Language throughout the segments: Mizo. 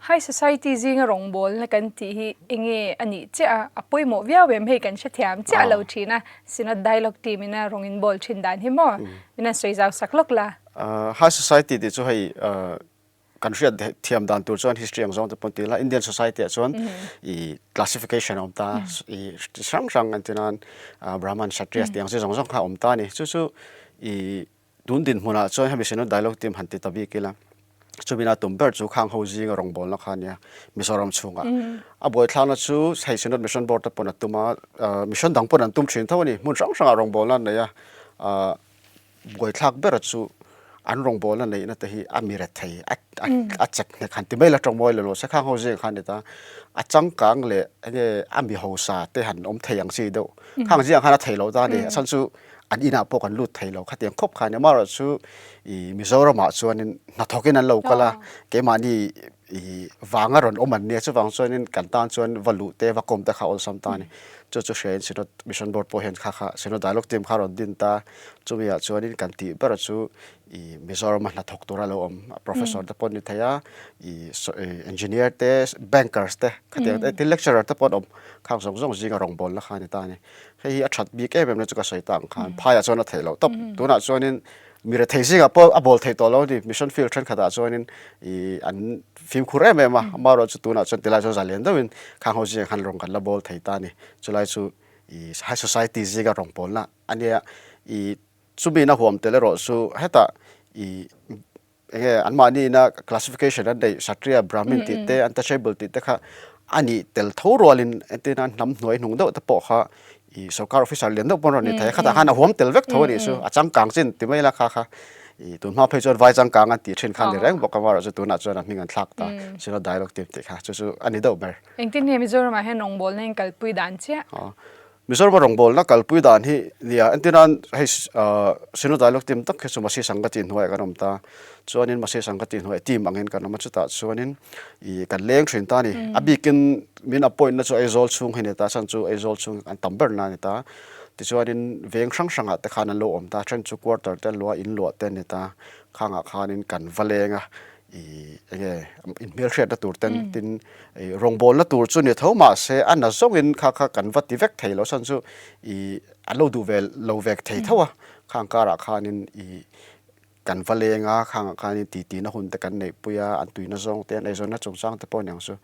High society zinga rawngbawlna kan tih hi enge a nih chiah a, a pawimawh viau em hei kan hrethiam chiah lo thin a, Synod Dialogue team ina rawng in bawl thin dan hi maw min han sawi zau sak lawk la. High society tih chu hei kan hriat thiam dan tur chuan history ang zawng te pawh an ti la, Indian society ah chuan i classification a awm ta, i chi hrang hrang an ti nan Brahman, Kshatriyas tih ang chi zawng zawng kha a awm ta a ni. Chu chu i Tun dinhmunah chuan hemi Synod Dialogue Team han ti ta bik ila, chumina tum ber chu khang ho zinga rawngbawlna kha a nia, Mizoram chhungah. A buaithlakna chu hei Synod Mission Board te pawn a tum a, mission dang pawn an tum thin tho a ni, hmun hrang hrangah rawngbawlna an nei a, buaithlak bera chu an rawngbawlna neihna te hi a mi rethei, a chek hnek han ti mai la tawngmawi lo lo se khang ho zingah khan a ni ta, a changkang leh enge a mi hausa te han awm thei ang chi deuh, khang zingah khan a thei lo ta a ni, a chhan chu an inah pawh kan lut thei lo khatiang khawp kha a ni. Amaherawhchu ih Mizoramah chuanin hnathawkin an lo kal a, keimahni ih vanga rawn awm an nia, chuvang chuanin kan tan chuan va luh te va kawm te kha awlsam ta a ni. Chu chu hriain Synod Mission Board pawh hian kha kha Synod Dialogue Team kha rawn din ta, chumiah chuanin kan tih ber chu ih Mizorama hnathawk tura lo awm Professor te pawh an ni thei a, ih Engineer te, Bankers te khatiang te, tin Lecturer te pawh an awm khang zawng zawng zinga rawngbawlna kha a ni ta a ni. Hei hi a that bik em em na chu ka sawi ta ang khan phaiah chuan a theih loh tawp. Tunah chuanin mi rethei zingah pawh a bawl theih tawh lo a ni. Mission field thenkhatah chuanin ih an fimkhur em em a, amaherawh chu tunah chuan tilai chuan zalian deuhin khang ho zingah khan rawng kan la bawl thei ta a ni. Chulai chu ih high society zinga rawng pawlna a nia. Ih chumi na huam tel erawh chu hetah ih Enge anmahni ina classification an neih Kshatriya, Brahmin tih te, Untouchable tih te kha a nih tel tho rualin entirna hnam hnuai hnung deuh te pawh kha ih sorkar officer lian deuh pawh an rawn ni thei a, khatah khan a huam tel vek tho a nih chu, a changkang chin ti mai la kha kha ih tun hma phei chuan vai changkang an tih thin kha a ni reng bawk a, amaherawhchu tunah chuan a hming an thlak ta Synod Dialogue Team tih kha chu chu a ni deuh ber. Engtin nge Mizoramah hian rawngbawlna in kalpui dan chiah? Mizoram rawngbawlna kalpui dan hi nia entirnan hei Synod Dialogue team tak hi chu Masi Sangati hnuaiah kan awm ta. Chuanin Masi Sangati hnuaiah team angin kan awm a, chutah chuanin ih kan leng thin ta a ni. A bikin min appoint na chu Aizawl chhung hi a ni ta, chhan chu Aizawl chhung an tam ber na a ni ta. Tichuanin veng hrang hrangah te khan an lo awm ta, then chu quarter te an luah a, in luah te an ni ta. Khangah khanin kan va leng a, ih enge inhmelhriatna tur ten tin ih rawngbawlna tur chu ni tho mahse a na zawngin kha kha kan va ti vek thei lo chhan chu ih an lo duh ve lo vek thei tho a khang karah khanin ih kan va leng a khangah khanin titi na hun te kan neih pui a an tuina zawng te an eizawnna chungchang te pawh a ni ang chu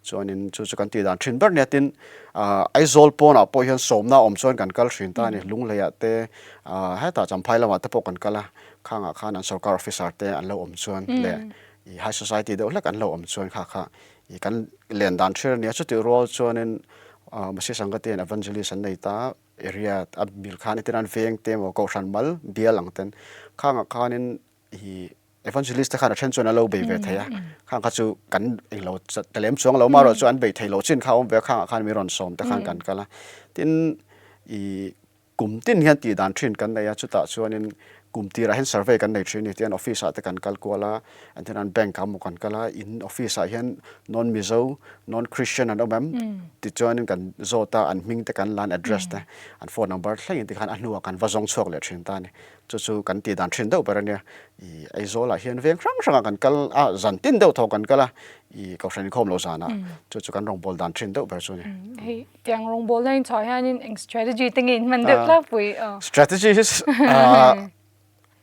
chuanin chu chu kan tih dan thin ber nia tin ah Aizawl pawnah pawh hian sawmna awm chuan kan kal thin ta a ni Lungleiah te ah hetah Champhai lamah te pawh kan kal a. Khangah khan an sorkar officer te an lo awm chuan leh i high society deuh hlek an lo awm chuan kha kha i kan len dan thil a nia. Chutih rual chuanin Masi Sangati hian evangelist an nei ta area a bil khan entir nan veng te emaw kohhran mal bial ang ten khangah khanin i evangelist te khan a then chuan an lo bei ve thei a khang kha chu kan englo ta lem chuang lo amaherawhchu chu an bei thei lo chin kha a awm ve a khangah khan mi rawn sawm te khan kan kal a tin i Kum tin hian tih dan thin kan nei a, chutah chuanin kum tirah hian survey kan nei thin a ni tihian office ah te kan kal kual a, engtin an bank ah maw kan kal a, in office ah hian non Mizo, non Christian an awm em tichuanin kan zawt a, an hming te kan la an address te, an phone number thlengin tikhan a hnuah kan va zawng chhuak leh thin ta a ni. Chu chu kan tih dan thin deuh ber a nia. Ih Aizawl ah hian veng hrang hrangah kan kal a, zan tin deuh thaw kan kal a, ih Kohhran inkhawm loh zanah chu chu kan rawngbâwl dan thin deuh ber chu a ni. Tiang rawngbawlna in chhuah hianin eng strategy te nge in hman deuh tlangpui? Strategy hi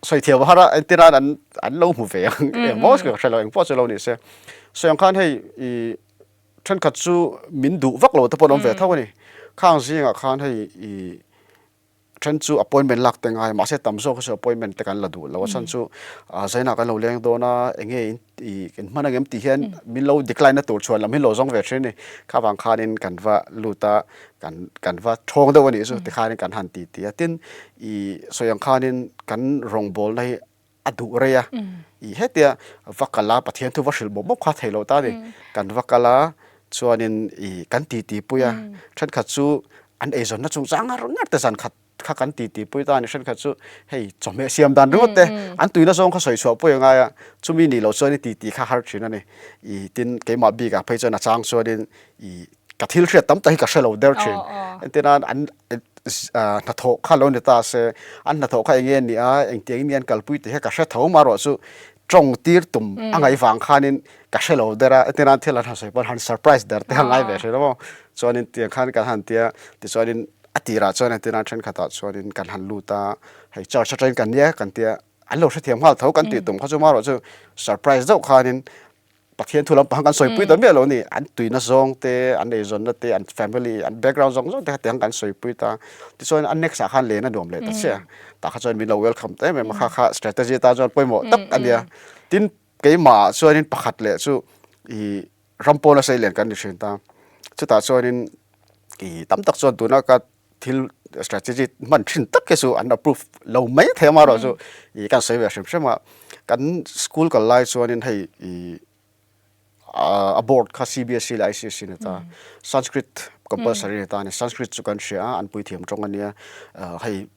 sawi thiam har a, entir nan an an lo hmu ve ang eng maw ka hre lo eng pawh chu lo ni se. Sawi ang khan hei i thenkhat chu min duh vak lo te pawh an awm ve tho a ni. Khang zingah khan hei i Then chu appointment lak te ngai mahse tam zawk hi chu appointment te kan la duh lo a chhan chu Zaina kan lo leng dawn a enge in ih kan hman angem tih hian min lo decline na tur chhuan lam hi lo zawng ve thin a ni kha vang khanin kan va lut a kan kan va thawng deuh a nih chu tikhanin kan han ti ti a tin ih sawi ang khanin kan rawngbawlna hi a duh rei a ih hetia va kal a Pathian thu va hrilh bawk bawk kha theih loh ta a ni kan va kal a chuanin ih kan titi pui a thenkhat chu an eizawnna chungchang ngar ngar te zan khat kha kan titi pui ta a ni thenkhat chu hei chawhmeh siam dan ringawt te an tuina zawng kha sawi chhuah pui a ngai a chumi nih loh chuan i titi kha har thin a ni ih tin keimah bikah phei chuan a chang chuanin ih ka thil hriat tam tak hi ka hre lo der thin entir nan an hnathawh kha lo ni ta se an hnathawh kha eng nge ni a engtiang in nge an kalpui tih kha ka hre tho marawh chu. Tawng tir tum a ngaih vang khanin ka hre lo der a, entir nan thil an han sawi pawn han surprise der te han ngai ve thin a maw. Chuanin tiang khan kan han tia, tichuanin a tirah chuan entir nan thenkhatah chuanin kan han lut a, hei church atangin kan nia kan tia, an lo hrethiam nghal tho kan tih tum kha chu marawh chu surprise deuh khanin Pathian thu lampang kan sawipui ta miah lo a ni. An tuina zawng te, an eizawnna te, an family, an background zawng zawng te kha tiang kan sawipui ta. Tichuan a next ah khan len a nuam leh ta chiah. Tah kha chuan min lo welcome ta em em a, kha kha strategy atan chuan pawimawh tak a nia. Tin, keimah ah chuanin pakhat leh chu ih ram pawna sei len kan ni thin ta. Chutah chuanin ih tam tak chuan tuna ka thil strategy hman thin tak hi chu an approve lo mai thei a marawh chu ih kan sawi ve hrim hrim a kan school kal lai chuanin hei ih a board kha C_B_S_E leh I_C_S_E ni ta Sanskrit compulsory ni ta a ni Sanskrit chu kan hria a an puithiam tawng a nia hei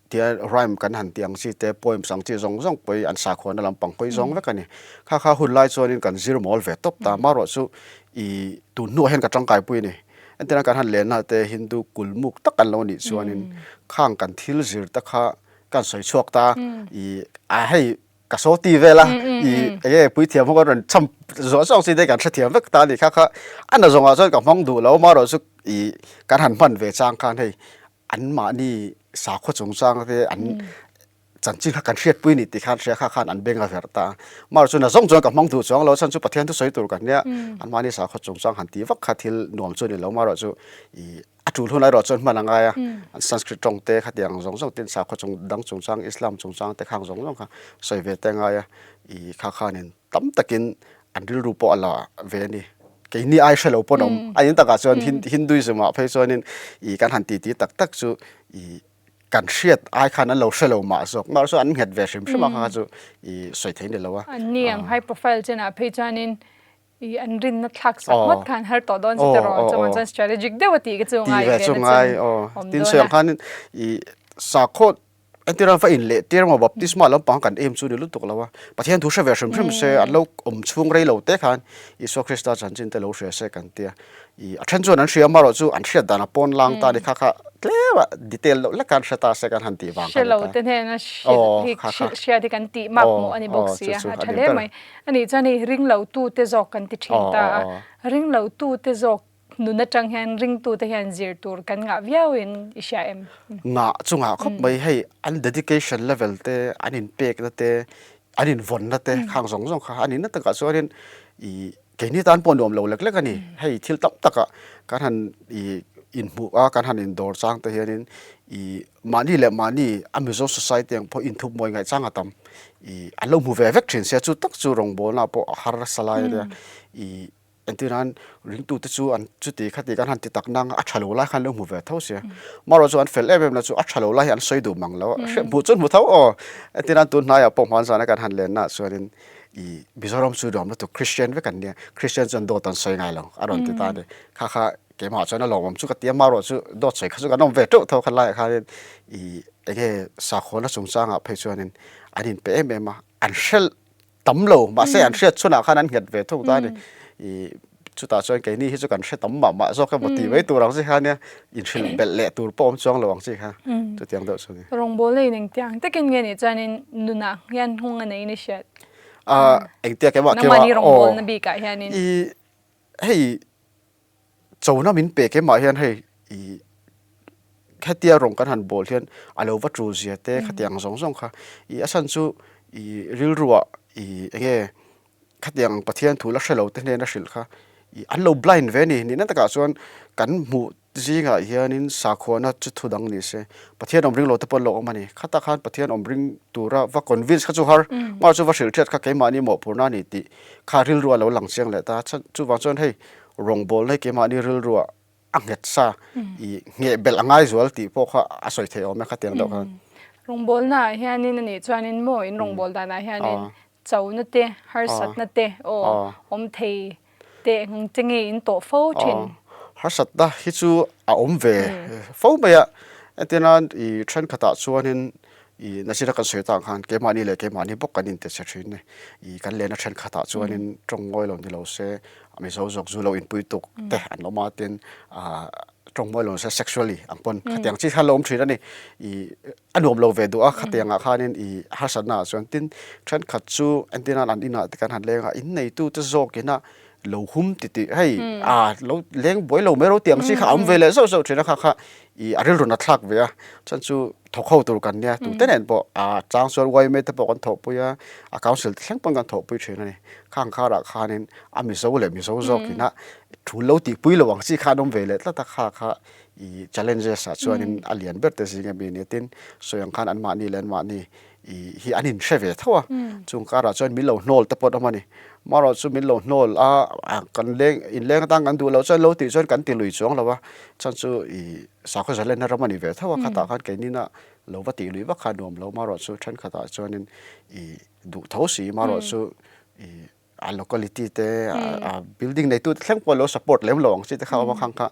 tia rhyme kan han tih ang chi te poems ang chi zawng zawng pawh hi an sakhuana lampang hawi zawng vek a ni kha kha hun lai chuanin kan zir mawl ve tawp ta marawh chu ih tun hnuah hian ka tangkai pui a ni. Entirna kan han lenna te Hindu kulmuk tak an lo nih chuanin khang kan thil zir te kha kan sawi chhuak ta i a hei ka saw ti vel a i enge puithiam ho kan rawn cham zawh zawk chi te kan hrethiam vek ta a ni kha kha a na zawngah chuan ka hmang duh lo amaherawh chu i kan han hman ve chang khan hei anmahni sakhaw chungchang te an Chanchin kha kan hriatpui ni tih khan hria kha khan an beng a verh ta a. Mar chu na zawng chuan ka hmang duh chuang lo a chhan chu Pathian thusawi tur kan nia anmahni sakhaw chungchang han tih vak kha thil nuam chu a ni lo marawh chu ih a tul hun erawh chuan hman a ngai a. An Sanskrit tawng te khatiang zawng zawng tin sakhaw chung dang chungchang Islam chungchang te khang zawng zawng kha sawi ve te a ngai a ih kha khanin tam takin an rilru pawh a la ve a ni. Keini ai hre lo pawn a awm. A in takah chuan Hinduism ah phei chuanin ih kan han titi tak tak chu ih kan hriat ai khan an lo hre lo mah zawk mah chu an nghet ve hrim hrim a kha chu i sawi thei ni lo a. An ni ang high profile chenah phei chuanin i an rinna thlak sak ngawt khan har tawh dawn che tiraw chuan chuan strategic deuh a tih ka chu ngai ve na chu awm dawn a. Tin sawi ang khan i sakhaw entir va in leh tir emaw baptisma lampang kan em chu ni lutuk lo a Pathian thu hre ve hrim hrim se an lo awm chhung rei lo te khan Isua Krista chanchin te lo hria se kan tia. I a then chuan an hria amarawh chu an hriat dan a pawn lang ta a ni kha kha tlem a detail loh lek khan hre ta se kan han tih vang kha ni ta. Hre lo te hnena hriat hi kan tih mak hmuh a ni bawk si a, a tha hle mai. A nih chuan hei ring lo tu te zawk kan ti thin ta a, ring lo tu te zawk nun atang hian ring tu te hian zir tur kan ngah viau in i hria em? Ngah chu ngah khawp mai hei an dedication level te an inpekna te an invawnna te khang zawng zawng kha a nihna takah chuanin i Keini tan pawh nuam lo lek lek a ni. Hei thil tam takah kan han ih inhmuh a, kan han indawr chang te hianin ih mahni leh mahni a Mizo society ang pawh inthup mawi ngaih chang a tam. Ih an lo hmu ve vek thin sia, chu tak chu rawngbawlna pawh a harsa lai a nia. Ih entir nan ringtute chu an chuti khati kan han ti tak nang a, a tha lo lai khan an lo hmu ve tho sia. Marawh chu an fel em em na chu a tha lo lai hi an sawi duh mang lo a, hmuh chu an hmu tho aw. Entir nan tun hnaiah pawh hmanzana kan han lennaah chuanin I Mizoram chu nuam lutuk Christian vek an nia, Christian chuan dawt an sawi ngai lo a rawn ti ta a ni. Kha kha keimah chuan a lawmawm chu ka ti a, marawh chu dawt sawi kha chu kan awm ve teuh tho kha laiah khanin i enge sakhawnna chungchangah phei chuanin an inpe em em a, an hre tam lo mahse an hriat chhunah khan an nghet ve thung ta a ni. I chutah chuan keini hi chu kan hre tam mah mah zawk emaw tih mai tur ang chi kha nia, inhrilh belh leh tur pawh awm chuang lo ang chi kha chutiang deuh chu a ni. Rawngbawlna in engtiang takin nge nih chuanin nunah hian nghawng a neiin i hriat? Ah engtia keimah keimah Nangmahni rawngbawlna bikah hianin. I hei chona min pe keimah hian hei i hetia rawng kan han bawl hian a lo va tul zia te khatiang zawng zawng kha i a chhan chu i rilruah i enge Khatiang Pathian thu la hre lo te hnena hrilh kha ih an lo blind ve a ni. Nihna takah chuan kan hmuh zingah hianin sakhuana chu thu dang ni se, Pathian awm ring lo te pawh an lo awm a ni. Khatah khan Pathian awm ring tura va convince kha chu har, hmar chu va hrilh hriat kha keimahni mawhphurhna a ni tih kha rilru a lo lang chiang leh ta. Chuvang chuan hei rawngbawlna hi keimahni rilruah a nghet sa i ngheh belh a ngai zual tih pawh kha a sawi theih awm e khatiang deuh khan. Rawngbawlna ah hianin a nih chuanin maw in rawngbâwl danah hianin chona te harsatna te aw awm thei te eng che nge in tawh fo thin? Harsatna hi chu a awm ve fo mai a, entirna i thenkhatah chuanin i nachina kan sawi tah khan keimahni leh keimahni bawk kan inte che thin a ni. I kan lehna thenkhatah chuanin tawng ngawi lo ni lo se Mizo zawk zu lo inpui tuk te an awm a, tin ah. tawng mawi lo se sexually ang pawn khatiang chi kha lo awm thin a ni. Ih a nuam lo ve duh a khatiang ah khanin ih harsatna ah chuan tin thenkhat chu entir nan an inah te kan han leng a in neitu te zawk ina lo hum ti tih hei ah lo leng buai lo mai ro tih ang chi kha a awm ve leh zauh zauh thin a kha kha ih a rilru na thlak ve a chuan chu thawk ho tur kan nia tute nen pawh ah chang chuan yma te pawh kan thawhpui a a council te thleng pawn kan thawhpui thin a ni khang kharah khanin a mizo leh mizo zawk ina thu lo tihpui lo ang chi kha an awm ve leh tlat a kha kha ih challenges ah chuanin a lian ber te zing ami nia tin sawi ang khan anmahni leh anmahni ih hi an inhre ve tho a chung karah chuan min lo hnawl te pawh an awm a ni marawh chu min lo hnawl a kan leng inleng atang kan duh loh chuan lo tih chuan kan ti lui chuang lo a chhan chu ih sakhaw zalenna ram a ni ve tho a khatah khan keinina lo va tih lui vak kha nuam lo marawh chu thenkhatah chuanin ih duh tho si marawh chu ih a locality te a building neitu te thleng pawh lo support lem lo ang chi te kha awm a khang kha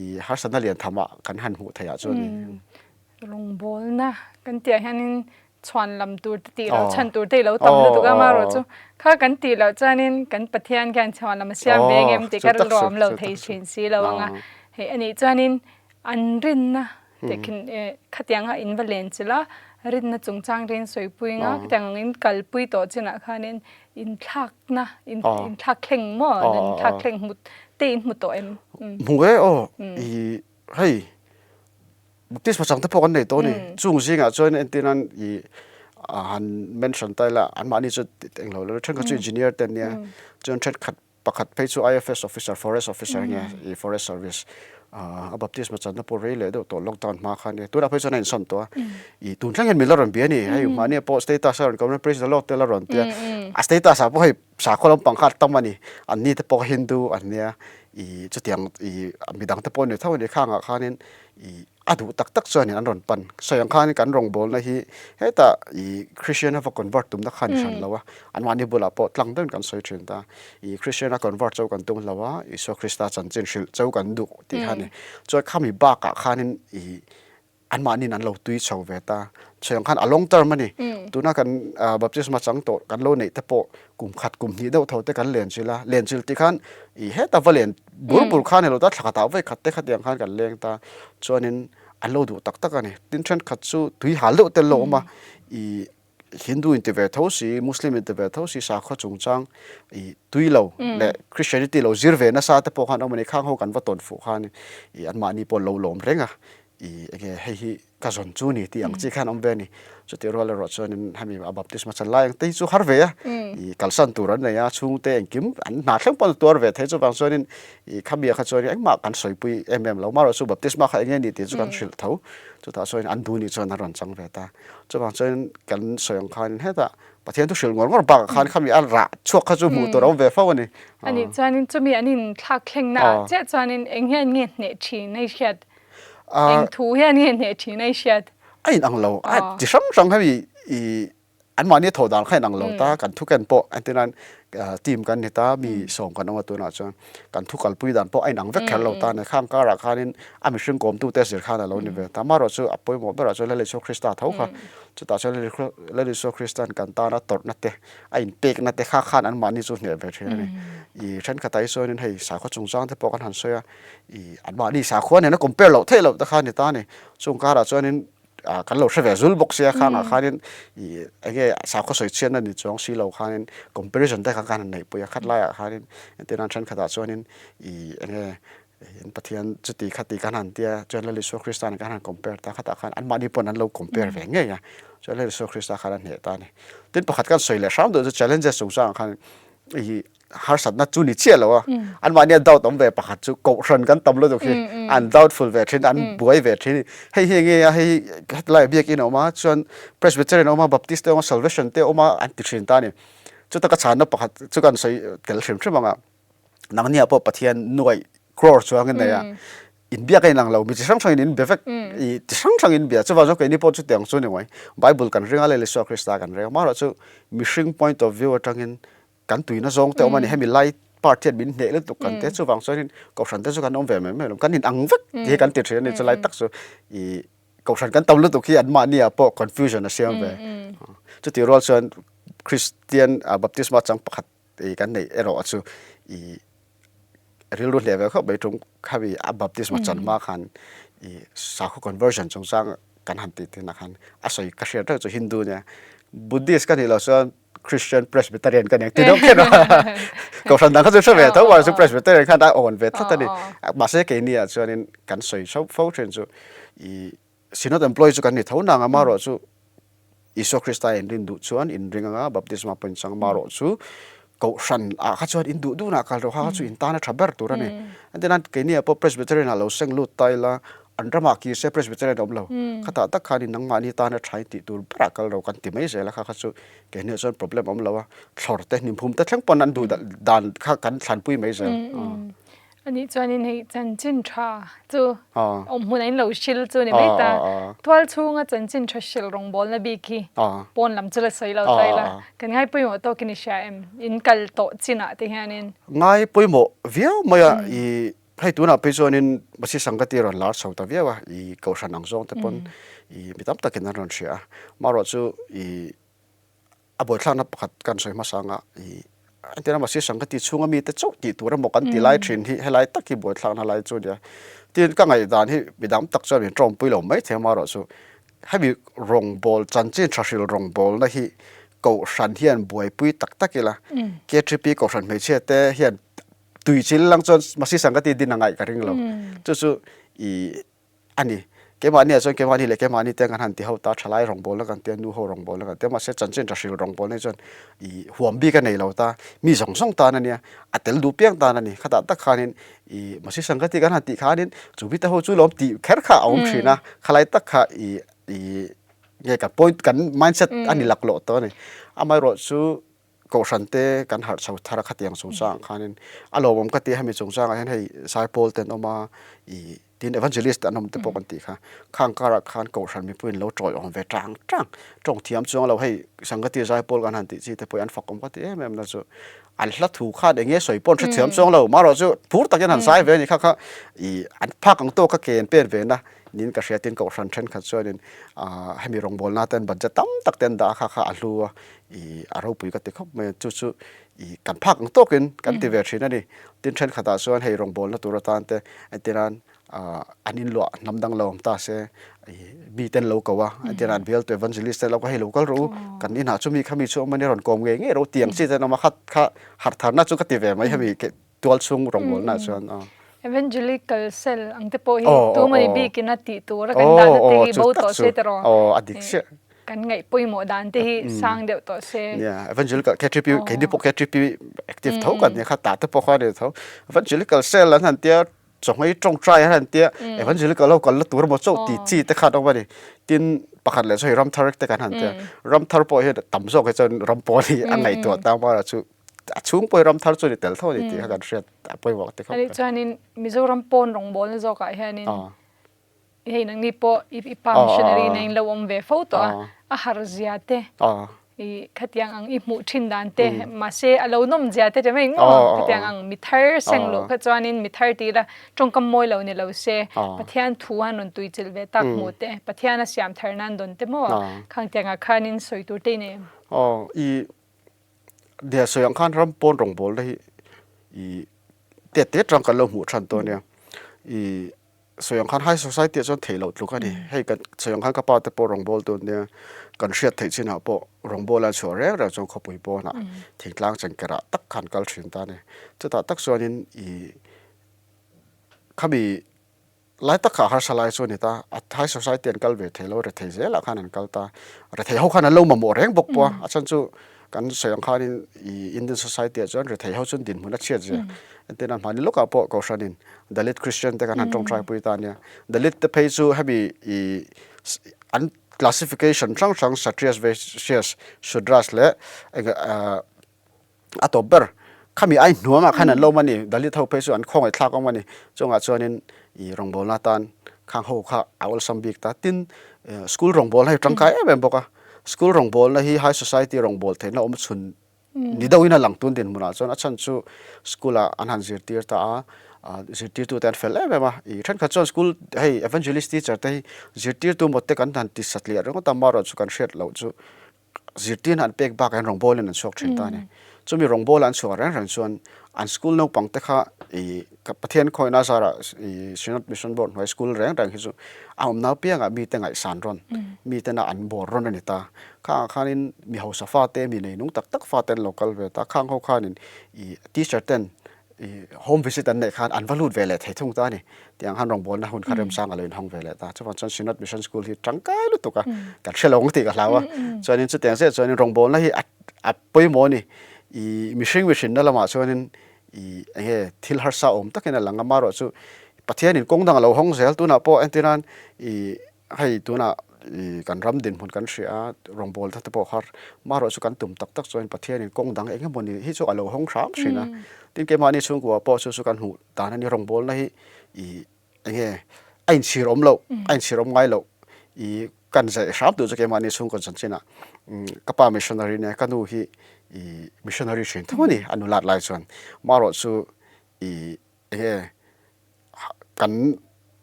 ih harsatna lian tham ah kan han hmuh theih ah chuan in rawngbawlna kan tih ah hianin chhuan lam tur te tih loh chhan tur te i lo tam lutuk a amaherawh chu kha kan tih loh chuanin kan Pathian khian chhuan lam a siam ve ang em tih kha rilru a awm lo thei thin si lo ang a hei anih chuanin an rinna Tehkhin khatianga in va len chilh a, rinna chungchang te in sawipui anga khatiang ang in kalpui tawh chinah khanin inthlakna, inthlak thleng maw, inthlak thleng hmu te in hmu tawh em? Hmu e aw, i hei Baptist pachang te pawh kan nei tawh a ni, chung zingah chuan entir nan i han mention ta ila anmahni chu englo lo thenkhat chu engineer te an nia, chuan thenkhat Pakhat phei chu IFS officer, forest officer nge i forest service a baptisma channa pawh rei leh deuh tawh lockdown hma khan e tunah phei chuan a insawn tawh a i tun thleng hian min la rawn bia a ni hei mahni pawh status a rawn comment praise the Lord te la rawn tia a status ah pawh hei sakhaw lampang kha a tam a ni an ni te pawh Hindu an nia i chutiang i midang te pawh an ni tho a ni khangah khanin i A duh tak tak chuanin an rawn pan. Sawi ang khan kan rawngbawlna hi hetah i Christian a va convert tumna kha a ni hran lo a, anmahni bulah pawh tlang deuhin kan sawi thin ta. I Christian a convert chauh kan tum lo a, Isua Krista chanchin hrilh chauh kan duh tih kha a ni. Chuan khami bakah khanin i anmahniin an lo tui chho ve ta. Sawi ang khan a long term a ni. Tuna kan baptisma chang tawh kan lo neih te pawh kum khat kum hnih deuh tho te kan len chilh a, len chilh tih khan i heta va len bur bur khan ilo ta thla khatah vawi khat te khatiang khan kan leng ta chuanin an lo duh tak tak a ni. Tin thenkhat chu tui hal deuh te an lo awm a, i Hindu in ti ve tho si, Muslim in ti ve tho si, sakhaw chungchang i tui lo leh Christianity lo zir ve nasa te pawh khan awm a ni, khang ho kan va tawn fuh khan i anmahni pawh an lo lawm reng a, i enge hei hi ka zawn chu ni tih ang chi khan awm ve a ni. Chutih rual erawh chuanin hemi a baptisma chan lai ang te hi chu har ve a, ih kalsan tur an nei a, chhungte engkim an hna thleng pawn tuar ve thei chuvang chuanin ih khami ah kha chuan engmah kan sawipui em em lo. Amaherawh chu baptisma kha eng nge ni tih chu kan hrilh tho, chutah chuan an duh nih chuan an rawn chang ve ta. Chuvang chuan kan sawi ang khanin hetah Pathian thu hrilh ngawr ngawr bakah khan khami a rah chhuak kha chu hmuh tur a awm ve fo a ni. Anih chuanin chumi an inthlak thlengna ah chiah chuanin eng hian nge hneh thin a i hriat? Eng thu hian nge hneh thin a i hriat? A inang lo, a ti hrang hrang hemi i anmahni a thawh dan kha a inang lo ta, kan thu ken pawh entir nan team kan ni ta, mi sawm kan awm a tunah chuan kan thu kalpui dan pawh a inang vek kher lo ta a ni, khang karah khanin a mihring kawmtute zir khan a lo ni ve ta, amaherawh chu a pawimawh berah chuan Lal Isua Krista tho kha, chutah chuan Lal Isua Krista'n kan tana tawrhna te, a inpekna te kha khan anmahni chu hneh ve thin a ni. I thenkhatah hi chuanin hei sakhaw chungchang te pawh kan han sawi a, I anmahni sakhua nena compare loh theih loh te kha a ni ta a ni. Chung karah chuanin kan lo hre ve zul bawk sia khangah khanin i enge sakhaw sawi chhiatna ni chuang si lo khanin comparison te kha khan han neihpui a khat laiah khanin entir nan thenkhatah chuanin i enge in Pathian chuti khati kan han tia chuan Lal Isua Krista nen khan han compare ta khatah khan anmahni pawn an lo compare ve ngei a chuan Lal Isua Krista khan a hneh ta a ni. Tin pakhat kan sawi leh hram duh chu challenges chungchangah khan i harsatna chu ni chiah lo a, anmahnia doubt awm ve pakhat chu kohhran kan tam lutuk hi an doubtful ve thin an buai ve thin hei hi enge a hei hetlai biakin a awm a chuan Presbyterian a awm a Baptist te a awm a Salvation te a awm a an ti thin ta a ni chuta ka chhanna pakhat chu kan sawi tel hrim hrim ang a nangniah pawh Pathian nuaih crore chuang in nei a inbiak a inang lo mi chi hrang hrangin in be vek i ti hrang hrangin in bia chuvang chuan keini pawh chutiang chu ni mai Bible kan ring a leh Isua Krista kan ring a amaherawhchu chu mihring point of view atangin kan tuina zawng te awm a ni hemi lai part hian min hneh lutuk kan te chuvang chuanin kohhran te chu kan awm ve mai mai lo kan inang vek tih hi kan ti thin a ni chulai tak chu ih kohhran kan tam lutuk hi anmahni ah pawh confusion a siam ve chutih rual chuan Christian baptisma chang pakhat ih kan neih erawh chu ih. rilru hleh ve khawp mai tum khami a baptisma chan hma khan i sakhaw conversion chungchang kan han tih thinah khan a sawi ka hriat reuh chu Hindu nia Buddhist ka nih loh chuan Christian Presbyterian ka ni ang ti deuh kher a kohhran dang kha chu hre ve tho mahse Presbyterian khan a awn ve tlat a ni mahse keini ah chuanin kan sawi chho fo thin chu i Synod employee chu kan ni tho nang a marawh chu Isua Krista in rin duh chuan in ring anga baptisma pawh in chang marawh chu kohhran ah kha chuan in duh duhnah kal rawh kha kha chu in tan a tha ber tur a ni. Entirnan keini ah pawh Presbyterian ah lo seng lut ta ila an ramah kir se Presbyterian a awm lo. Khatah tak khan in nangmahni tan a tha in tih tur berah kal rawh kan ti mai zel a kha kha chu keini ah chuan problem a awm lo a thlawr te hnimphum te thleng pawn an duh dan kha kan thlanpui mai zel. A nih chuanin hei chanchin tha chu awm hmun a in lo hril chu ni mai ta. Tual chhunga chanchin tha hril rawngbawlna bik hi pawn lam chu la sawi lo ta ila. Kan ngai pawimawh tawkin i hria em? In kal tawh chinah te hianin. Ngai pawimawh viau mai a, i hei tunah phei chuanin Masi Sangati rawn lar chho ta viau a, i kohhran ang zawng te pawn i mi tam takin an rawn hria a. Marawh chu i A buaithlakna pakhat kan sawi hmasa anga i entirna mahse Sangati chhunga mite chauh tih tur emaw kan ti lai thin hi helai tak hi buaithlakna lai chu nia. Tin ka ngaihdan hi midang tak chuan min tawngpui lo mai thei amaherawh chu hemi rawngbawl chanchin tha hril rawngbawlna hi kohhran hian buaipui tak tak ila KTP kohhran hmeichhia te hian tui chil lang chuan mahse Sangati din a ngaih ka ring lo. Chu chu i A ni. Keimahni ah chuan keimahni leh keimahni te kan han ti ho ta, thalai rawngbawlna kan tia, nu ho rawngbawlna kan tia, mahse chanchin tha hril rawngbawlna hi chuan ih huam bik a nei lo ta, mi zawng zawng tan a nia, a tel duh piang tan a ni. Khatah tak khanin ih Masi Sangati kan han tih khanin chu mite ho chu lawm tih kher kha a awm thin a, khalai tak kha ih ih nge kan point kan mindset a ni laklawh tawh a ni. Amaherawh chu Kohhran te kan harh chho thar a khatiang chungchangah khanin a lawmawm ka ti a, hemi chungchangah hian hei Zaipawl te an awm a, ih tin Evangelist te an awm te pawh kan tih kha. Khang karah khan Kohhran mipuiin lo tawiawm ve tang tang, tawng thiam chuang lo hei Sangati Zaipawl kan han tih chi te pawh hi an fakawm ka ti em em na chu an hla thu khan eng nge sawi pawh an hrethiam chuang lo, marawh chu phur takin han zai ve a ni kha kha ih an phak ang tawk a ke an pen ve na niin ka hria tin Kohhran thenkhat chuanin ah hemi rawngbawlna te an budget tam tak te an dah a kha kha a hlu a. I a ropui ka ti khawp mai a, chu chu i kan phak ang tawkin kan ti ve thin a ni. Tin thenkhatah chuan hei rawngbawlna tur atan te entirnan ah an inluah hnam dang lo awm ta se i mi ten lo ko a, entirnan an bialtu evangelist te lo ka hei lo kal rawh u, kan inah chu mi kha mi chu awm a nia rawn kawm ngei ngei rawh u tiang chi ten awm a, khat kha harh tharna chu ka ti ve mai hemi tual chhung rawngbawlna ah chuan aw. Evangelical cell ang te pawh hi tumani bikin a tih tur a kan dahna te hi bo tawh se tiraw? Aw a dik chiah. Kan ngaih pawimawh dan te hi sang deuh tawh se. Nia, Evangelical KTP, keini pawh KTP active tho kan nia kha tah te pawh kha a ni tho. Evangelical cell an han tia chawhmei tawngtai an han tia Evangelical ho kalna tur emaw chauh tih chi te khan a awm a ni. Tin pakhat leh chu hei Ramthar te kan han tia, Ramthar pawh hian tam zawk hi chuan ram pawl hi a ngaihtuah ta marawh chu a chhung pawh hi Ramthar chu a ni tel tho a ni tih kha kan hriat a pawimawh te khawp mai. Ani chuanin Mizoram pawn rawngbawlna zawkah hianin Hei nangni pawh i pa missionary na in lo awm ve fo tawh a, a har zia te, i khatiang ang i hmuh thin dan te, mahse a lo nawm zia te mai ngawt khatiang ang mi thar seng luh kha chuanin mi thar tih ila tawngkam mawi lo ni lo se, Pathian thu a rawn tui chilh ve tak hmuh te, Pathian a siam thar nan dawn te maw khang tiang ah khanin sawi tur te i nei em? Aw, i dia sawi ang khan ram pawn rawngbawlna hi i tet te tang kan lo hmuh than tawh ania, i Sawi ang khan high society ah chuan theih loh tluk a ni. Hei kan sawi ang khan ka pa te pawh rawngbâwl tu ania, kan hriat theih chinah pawh rawngbâwl a chhuah reng reng chuan khawpui pawnah thingtlang chengkerah tak khan kal thin ta a ni. Chutah tak chuanin ih khami lai tak kha a harsa lai chu a ni ta, a high society an kal ve thei lo, rethei zelah khan an kal ta. Rethei ho khan an lo mamawh reng bawk pawh a, a chhan chu kan sawi ang khanin ih Indian society ah chuan rethei ho chuan dinhmun a chhiat zia. Entirna hmani lawkah pawh Kohhranin Dalit Christian te kan han tawngtai pui ta ania. Dalit te phei chu hemi ih an classification hrang hrang Kshatriyas, Vaishyas, Shudras leh eng ah a tawp ber khami ai hnuangah khan an lo awm a ni. Dalit ho phei chu an khawngaih thlak awm a ni. Chungah chuanin ih rawngbawlna atan khang ho kha a awlsam bik ta. Tin, school rawngbawlna hi tangkai em em bawk a. School rawngbawlna hi high society rawngbâwl theihna awm chhun ni deuhin a lang tun dinhmunah chuan a chhan chu school ah an han zirtir ta a, zirtirtute an fel em em a, ih thenkhat chuan school hei evangelist teacher te hi zirtirtu maw te kan han ti satliah ringawt a, amaherawhchu kan hriat loh chu zirtirna an pek bakah hian rawngbawlin an chhuak thin ta a ni. Chumi rawngbawla an chhuah reng reng chuan an school naupang te kha ih Pathian khawihna zarah ih Synod Mission Board hnuai school reng reng hi chu a awmna apiangah mite ngaihsan rawn, mitena an bawr rawn a ni ta. Khangah khanin mi hausa fate, mi neinung tak tak fate an lo kal ve ta. Khang ho khanin ih teacher ten ih home visit an neih khan an va lut ve leh thei thung ta a ni. Tiang khan rawngbawlna hun kha remsang a lo inhawng ve leh ta. Chuvang chuan Synod Mission School hi tangkai lutuk a, kan hre lo ang tih ka hlau a. Chuanin chutiang chiah chuanin rawngbawlna hi a a pawimawh a ni. Ih mihring mihrinna lamah chuanin ih eng nge thil harsa awm takin a lang a, amaherawhchu Pathianin kawng dang a lo hawng zel. Tunah pawh entirnan ih Hei tunah i kan ram dinhmun kan hria a, rawngbawlna te pawh har amaherawhchu kan tum tak tak chuan Pathianin kawng dang eng emawni hi chu a lo hawng hram thin a. Tin keimahni chhungkua pawh chu chu kan hmuh dan a ni rawngbawlna hi i eng nge a inchhir awm loh, a inchhir awm ngai loh i kan zai hram tur chu keimahni chhungkaw chanchinah ka pa missionary nia ka nu hi i missionary thin tho a ni a nulat lai chuan amaherawhchu i eng nge kan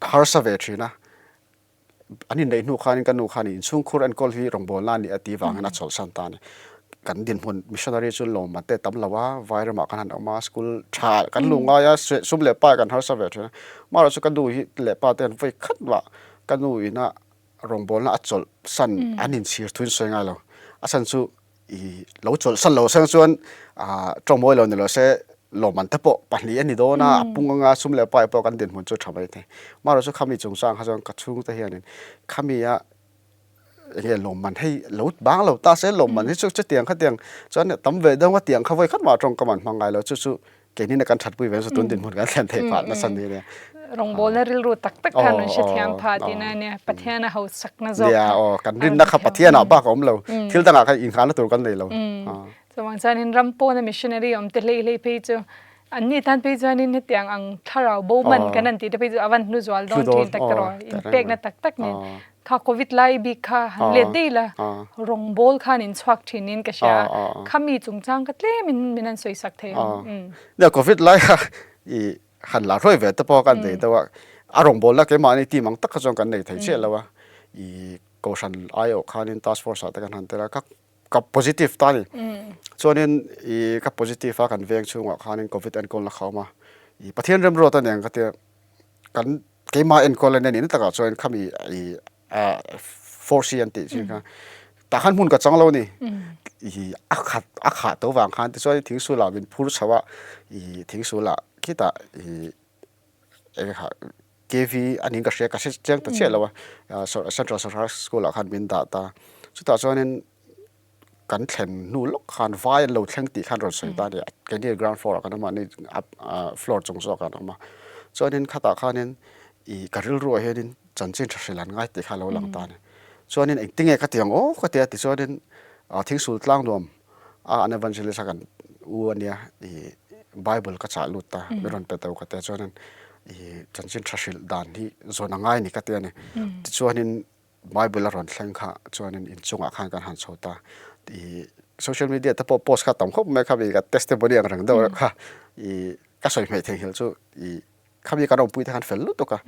harsa ve thin a, an inneih hnu khanin ka nu khan inchhungkhur enkawl hi rawngbawlna a nih a tih vangin a chawlhsan ta a ni. Kan dinhmun missionary chu lawmman te tam lo a, Vairamah kan han awm a, school tha kan luh ngai a, sum leh pa kan harsa ve thin a. Amaherawhchu chu ka nu hi leh pa te an vawi khat mah ka nu ina rawngbawlna a chawlhsan an inchhir thuin sawi ngai lo. A chhan chu I lo chawlhsan lo seng chuan ah tawngmawi lo ni lo se lawmman te pawh pahnih a ni dawn a, a pung anga sum leh pai pawh kan dinhmun chu tha mai thei. Amaherawhchu khami chungchang kha chuan ka chhungte hianin khami a enge lawmman hei lo bang lo ta se lawmman hi chu chutiang khatiang chuan tam ve deuh a tiang kha vawi khat mah tawngkam an hmang ngai lo chu chu Keini na kan thatpui ve chu tun dinhmun kan thlen theih phah nasa ni nia. Rawngbawlna rilru tak tak khan an hrethiam phah tihna a nia. Pathian a hausakna zawk kha. Nia aw, kan rinna kha Pathian ah bak a awm lo. Thil dangah khan inghahna tur kan nei lo. Chuvang chuanin ram pawna missionary awm te hlei hlei phei chu anni tan phei chuanin hetiang ang thlarau bo man kan han tih te phei chu a van hnu zual dawn thin tak erawh inpekna tak tak nen. Kha covid lai bik kha han let daih la, rawngbawl khan in chhuak thin in ka hria a, khami chungchang kha tlem in min han sawi sak thei ang. Nia covid lai kha i han la hruai ve te pawh kan nei deuh a, a rawngbawlna keimahni team ang tak kha chuan kan nei thei chiah lo a, i kohhran aiawh khanin task force ah te kan han tel a, ka ka positive ta a ni. Chuanin i ka positive a kan veng chhungah khanin covid enkawlna kha a awm a, i Pathian remruat a ni ang ka tia. Kan keimah enkawl a nia nihna takah chuan khami i force hi an tih chin kha tah khan hmun ka chang lo a ni i a khat a khah tho vang khan tichuan thingsul ah min phur chho a i thingsul ah khitah i eng kha KV a niin ka hria ka hre chiang ta chiah lo a central sarkar school ah khan min dah ta chutah chuanin kan thlen hnu lawk khan vai an lo thleng tih khan rawn sawi ta a ni a, keini ground floor ah kan awm a, ani floor chung zawk ah an awm a, chuanin khatah khanin ih ka rilru ah hianin chanchin tha hrilh an ngai tih kha a lo lang ta a ni, chuanin engtinge ka ti ang aw ka ti a tichuanin thingsul tlang nuam a an evangelist a kan u a nia ih bible ka chah lut ta min rawn pe tawh ka ti a chuanin ih chanchin tha hrilh dan hi zawn a ngai a ni ka ti a ni, tichuanin Bible a rawn thleng kha chuanin inchungah khan kan han chho ta. I social media te pawh post kha tam khawp mai kha mi ka testimony ang reng deuh reuh kha i ka sawi hmeh theihnghilh chu i khami kan awmpui te khan fel lutuk a.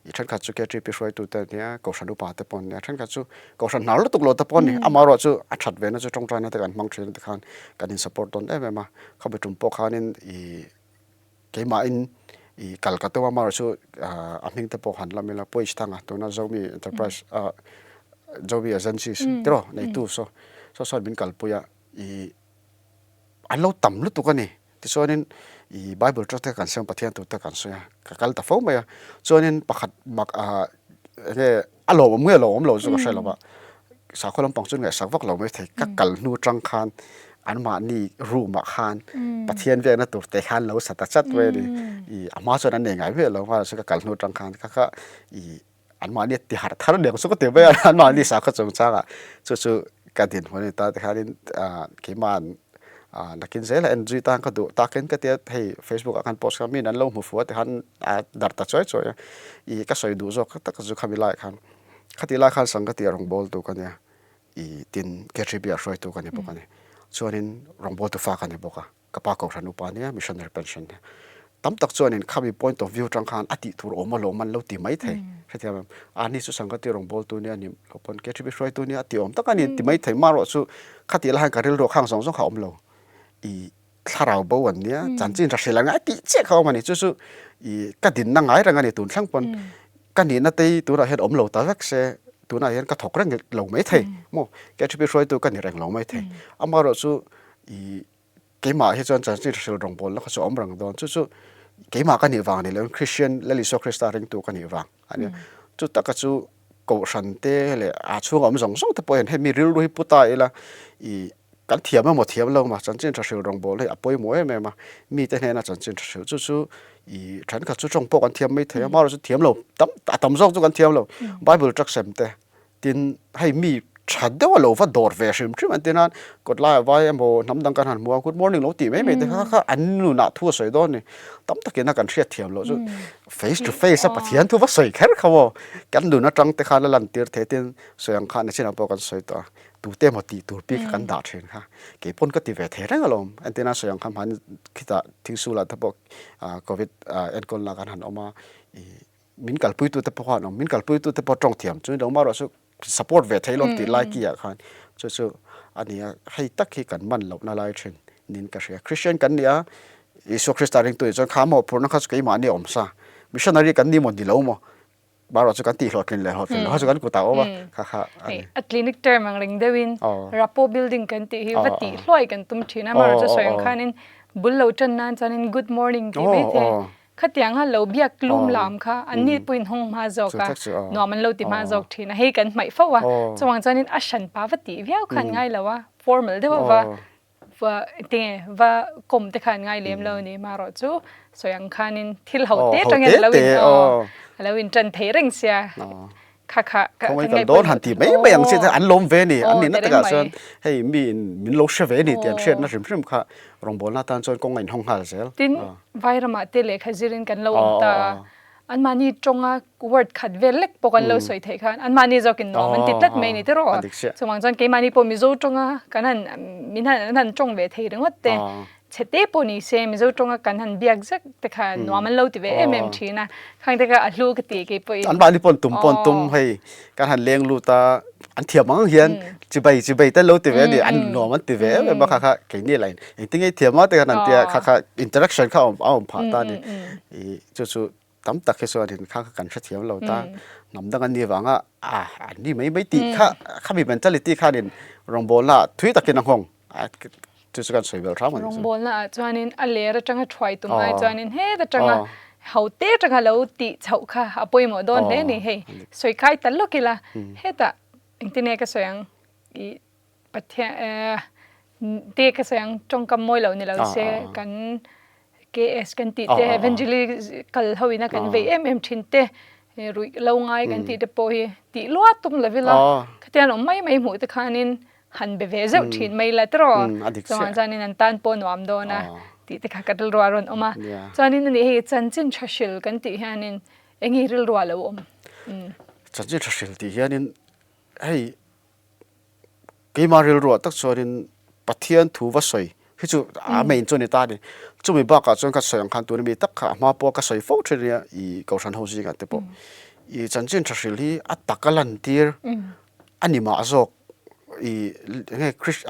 I thenkhat chu KTP hruaitu te ania, Kohhran upa te pawh an nia, thenkhat chu Kohhran hnar lutuk lo te pawh an ni. Amaherawh chu a that ve na chu tawngtaina te kan hmang thin tikhan kan in support dawn em em a. Khami tum pawh khanin i Keimahin i kal ka tum a, amaherawh chu a hming te pawh han lam ila Puaih Thanga tuna Zomi Enterprise ah Zomi Agencies tiraw neitu saw saw sawn min kalpui a i an lo tam lutuk a ni. Tichuanin i Bible chu te kan siam Pathian tur te kan sawi a, ka kal ta fo mai a. Chuanin pakhat mak ah enge A lawmawm nge lawmawm lo chu ka hre lo va, sakhaw lampang chu ngaihsak vak lo mai thei. Ka kal hnu tang khan anmahni room ah khan Pathian biakna tur te khan lo sa ta chat mai a ni. I a hma chuan an nei ngai miah lo a, ka kal hnu tang khan kha kha i anmahni a ti harh thar aniang chu ka ti mai a, anmahni sakhaw chungchangah chu chu ka dinhmun a ni ta tikhanin keima'n nakin zela en zui tan ka duh takin ka tia hei Facebook ah khan post kha miin an lo hmu fu a tikhan a darh ta chuai chuai a, ih ka sawi duh zawk tak chu khami laiah khan khati lai khan Sangati rawngbawltu ka nia ih tin KTB ah hruaitu ka ni bawk a ni chuanin rawngbawltu fa ka ni bawk a ka pa kohhran upa nia missionary pension nia tam tak chuanin khami point of view tang khan a tih tur awm alawm an lo ti mai thei hrethiam em a ni chu Sangati rawngbawltu nia ni lo pawn KTB hruaitu nia a ti awm tak a ni ti mai thei marawh chu khati lai khan ka rilru khang zawng zawng kha a awm lo ih. thlarau bo an nia, chanchin tha hrilh an ngai tih chiah kha a awm a ni. Chu chu ih ka dinna ngai reng a ni tun thleng pawn ka nihna te hi tunah hian awm lo ta vek se tunah hian ka thawk reng lo mai thei maw KHP hruaitu ka ni reng lo mai thei. Amaherawhchu ih keimah hi chuan chanchin tha hrilh rawngbawlna kha chu a awm reng dawn. Chu chu keimah ka nih vang ni loin Christian Lal Isua Krista ringtu ka nih vang a nia. Chu taka chu Kohhran te leh a chhunga awm zawng zawng te pawh hian hemi rilru hi pu ta ila ih kan thiam emaw thiam lo emaw chanchin tha hrilh rawngbâwl hi a pawimawh em em a, mite hnena chanchin tha hrilh chu chu ih thenkhat chu tawng pawh kan thiam mai thei a, amaherawhchu chu thiam lo tam a tam zawk chu kan thiam lo Bible tract sem te tin hei mi tha deuh a lo va dawr ve hrim hrim an ti nan kawt laiah vai emaw hnam dang kan han hmu a good morning lo tih mai mai te kha kha an nunah thu a sawi dawn a ni tam takin a kan hriat thiam loh chu Face to face a Pathian thu va sawi kher kha maw? Kan nun atang te khan a lantir thei tin sawi ang khan nichinah pawh kan sawi tawh a, tute emaw tih tur bik kha kan dah thin kha. Kei pawn ka ti ve thei reng alawm. Entirna sawi ang kha hmani khitah thingsulah te pawh covid enkawlna kan han awm a, ih min kalpuitute pawh khan awm, min kalpuitute pawh tawng thiam chu ni lo marawh chu support ve thei lawm tih lai ki ah khan chu chu a ni a, hei tak hi kan man lohna lai thin niin ka hria. Christian kan ni a, Isua Krista ringtu nih chuan kha mawhphurhna kha chu keimahni a awm sa, missionary kan ni maw ni lo maw, marawh chu kan tih hlawhtlin leh hlawhtlin loh kha chu kan kutah a awm a, kha kha a ni. A clinic term ang reng deuhin Rapo building kan tih hi va tih hluai kan tum thin a, marawh chu sawi ang khanin bul lo tan nan chuanin good morning tih mai te Khatianga lo biak lum lam kha an ni pawhin hawng hma zawk a, nuam an lo ti hma zawk thin a, hei kan hmaih fo a, chuvang chuanin a hran pa va tih viau kha an ngai lo a, formal deuh a va va tinge va kawm te kha an ngai lem lo a ni, marawh chu sawi ang khanin thil ho te atangin a lo in a lo in tan thei reng sia. Kha kha ka Khawngaih kan dawn han ti mai mai ang che an lawm ve ni an nihna takah chuan hei mi in min lo hre ve ni tih an hriatna hrim hrim kha rawngbawlna atan chuan kawng a inhawng nghal zel. Tin, Vairamah te lehkha zirin kan lo awm ta a, anmahni tawnga word khat vel lek pawh kan lo sawi theih khan anmahni zawkin nuam an ti tlat mai ni tiraw. Chuvang chuan keimahni pawh Mizo tawnga kan han min han an han tawng ve thei ringawt te Chhe te pawh ni se Mizo tawnga kan han biak zek te kha nuam an lo ti ve em em thin a, khang te kha a hlu ka ti kei pawhin. An mahni paw'n tum paw'n tum hei kan han leng lut a, an thiam ang hian chibai chibai te an lo ti ve a ni, an nuam an ti ve em em a kha kha keini lah in engtin nge i thiam a te khan an ti a, kha kha interaction kha a awm phah ta a ni. Ih chu chu tam tak hi chuan in kha kha kan hrethiam lo ta, hnam dang an nih avanga a an ni mai mai tih kha khami mentality khanin rawngbawlna ah thui takin a nghawng a chu chu kan sawi belh hram a nih chu. Rawngbawlna ah chuanin a ler atanga thuai tum ai chuanin het atanga ho te atanga lo tih chhoh kha a pawimawh dawn hle a ni hei sawi kai ta lawk ila hetah engtin nge ka sawi ang ih Pathian te ka sawi ang tawngkam mawi lo ni lo se kan KS kan tih te evangelical ho ina kan vei em em thin te ruih lo ngai kan tih te pawh hi tih luat tum lo ila khatiang awm mai mai hmuh te khanin han be ve zeuh thin mai la tiraw chuan chuanin an tan pawh nuam dawn a tih te kha ka rilru a rawn awm a chuanin ani hei chanchin tha hril kan tih hianin eng hi rilru a lo awm. Chanchin tha hril tih hianin hei Keimah rilruah tak chuanin Pathian thu va sawi hi chu a main chu a ni ta a ni. Chumi bakah chuan ka sawi ang khan tuna mi tak kha a hma pawha ka sawi fo thin ania i Kohhran ho zingah te pawh. I chanchin tha hril hi a taka lantir a ni mah zawk i enge Chris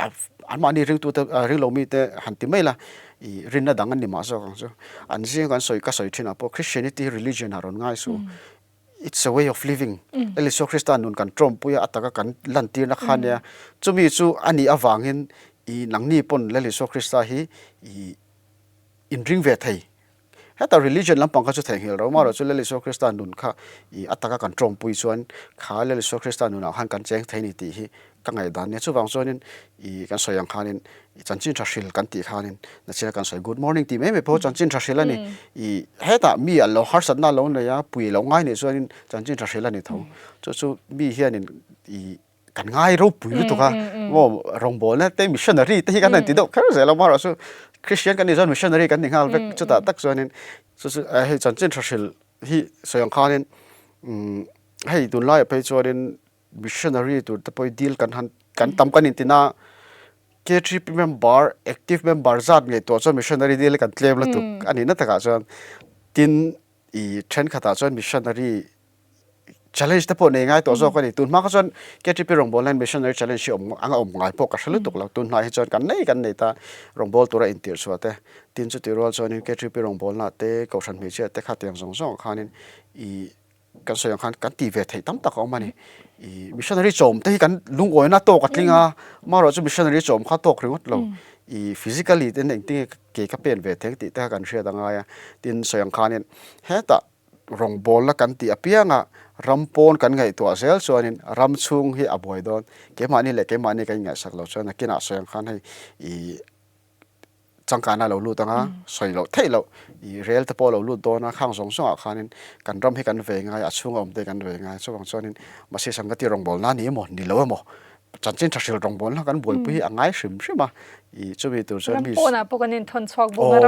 anmahni ringtute ringlo mite han ti mai la i rinna dang an ni mah zawk ang chu. An zinga kan sawi ka sawi thinah pawh Christianity hi religion ah rawn ngai suh. It's a way of living. Lal Isua Krista nun kan tawmpui a, a taka kan lantirna kha ania. Chumi chu a nih avangin i nangni pawn Lal Isua Krista hi i inring ve thei. Heta religion lampang kha chu theihnghilh lo marawh chu Lal Isua Krista nun kha i a taka kan tawmpui chuan kha Lal Isua Krista nunah khan kan cheng thei ni tih hi ka ngaihdan nia. Chuvang chuanin i kan sawi ang khanin i chanchin tha hril kan tih khanin nachina kan sawi good morning tih mai mai pawh chanchin tha hril a ni. I hetah mi an lo harsatna a lo nei a, pui lo ngai nih chuanin chanchin tha hril a ni tho. Chu chu mi hianin i kan ngai ropui lutuk a, maw rawngbawlna te missionary te hi kan han ti deuh kher zel a, amaherawhchu Christian kan nih chuan missionary kan ni nghal vek chutah tak chuanin chu chu hei chanchin tha hril hi sawi ang khanin hei tunlaiah phei chuanin Missionary tur te pawh hi deal kan han kan tam kan inti na K3P member active member zat ngaihtuah chuan missionary deal hi kan tlem lutuk a nihna takah chuan tin ih thenkhatah chuan missionary Challenge te pawh nei ngai tawh zawk a ni. Tun hma kha chuan KTP rawngbawlna hian Missionary Challenge hi awm anga awm ngai pawh ka hre lutuk lo. Tun hnai hi chuan kan nei kan nei ta rawngbâwl tura intirh chhuah te. Tin chutih rual chuanin KTP rawngbawlna te, Kohhran hmeichhia te kha tiang zawng zawngah khanin ih kan sawi ang khan kan tih ve theih tam tak a awm a ni. Ih Missionary chawm te hi kan lungawina tawk a tling a, amaherawhchu chu Missionary chawm kha tawk ringawt lo. Ih physically ten engtin nge ke ka pen ve thei ang tih te kha kan hriat a ngai a. Tin sawi ang khanin hetah Rawngbawlna kan tih apianga ram pawn kan ngaihtuah zel chuanin ram chhung hi a buai dawn. Keimahni leh keimahni kan ingaihsak lo chuan nakinah sawi ang khan hei ih changkana lo lut anga sawi loh theih loh ih rel te pawh a lo lut dawn a, khang zawng zawngah khanin kan ram hi kan ve ngai a, a chhunga awm te kan ve ngai. Chuvang chuanin Masi Sangati rawngbawlna a ni emaw ni lo emaw Chanchin tha hril rawngbawlna kan buaipui hi a ngai hrim hrim a, ih chumi tur chuan mi. Ram pawnah pawh kan inthawn chhuak bawk a,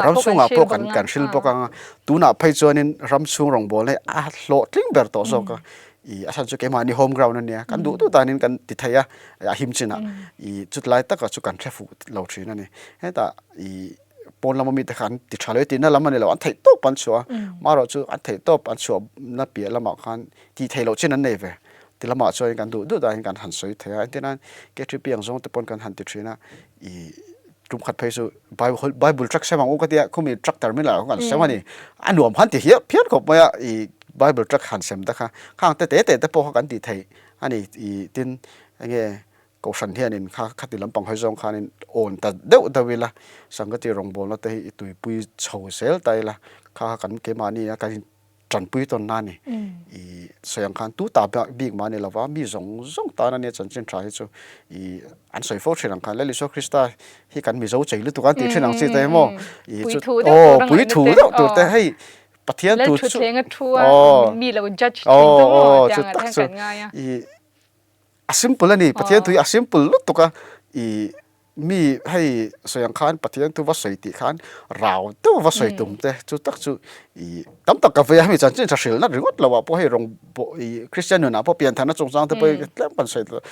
ram chhungah pawh kan hril bawk ang. Kan hril bawk ang a, tunah phei chuanin ram chhung rawngbawlna hi a hlawhtling ber tawh zawk a, ih a chhan chu keimahni home ground a nia, kan duh duh danin kan ti thei a, a him chinah ih chutlai takah chu kan hre fuh lo thin a ni. Hetah ih pawn lama mite kha an ti tha lo tihna lam a ni lo, an theih tawp an chhuah a, amaherawhchu an theih tawp an chhuahna piah lamah khan tih theih loh chin an nei ve. Ti lamah chuan kan duh duh dahin kan han sawi thei a, engtin a KTP ang zawng te pawn kan han ti thin a, ih tum khat phei chu Bible Bible truck sem ang u ka tia khumi truck terminal ah khan kan sem a ni, a nuam khan ti hiah phian khawp mai a, ih Bible truck han sem te kha khang te te te te pawh kha kan ti thei a ni, ih tin enge Kohhran hianin kha khati lampang hawi zawng khanin awn ta deuh deuh ila, Sangati rawngbawlna te hi i tuipui chho zel ta ila, kha kha kan keimahni a kan tanpui tawn na a ni. I sawi ang khan tu ta bik mah a ni lova, mi zawng zawng tan a nia chanchin tha hi chu i an sawi fo thin ang khan Lal Isua Krista hi kan Mizo chei lutuk a an tih thin ang chi te hi maw? I chu aw puithu deuh tur te hei Pathian thu chu aw aw chu tak chu i A simple a ni, Pathian thu hi a simple lutuk a, i mi hei sawi ang khan Pathian thu va sawi tih khan rau deuh va sawi tum te chu tak chu i tam tak ka vei a, hemi chanchin tha hrilh nat ringawt lo ah pawh hei rawng pawh i Kristian nunah pawh piantharna chungchang te pawh hi tlem kan sawi tawh,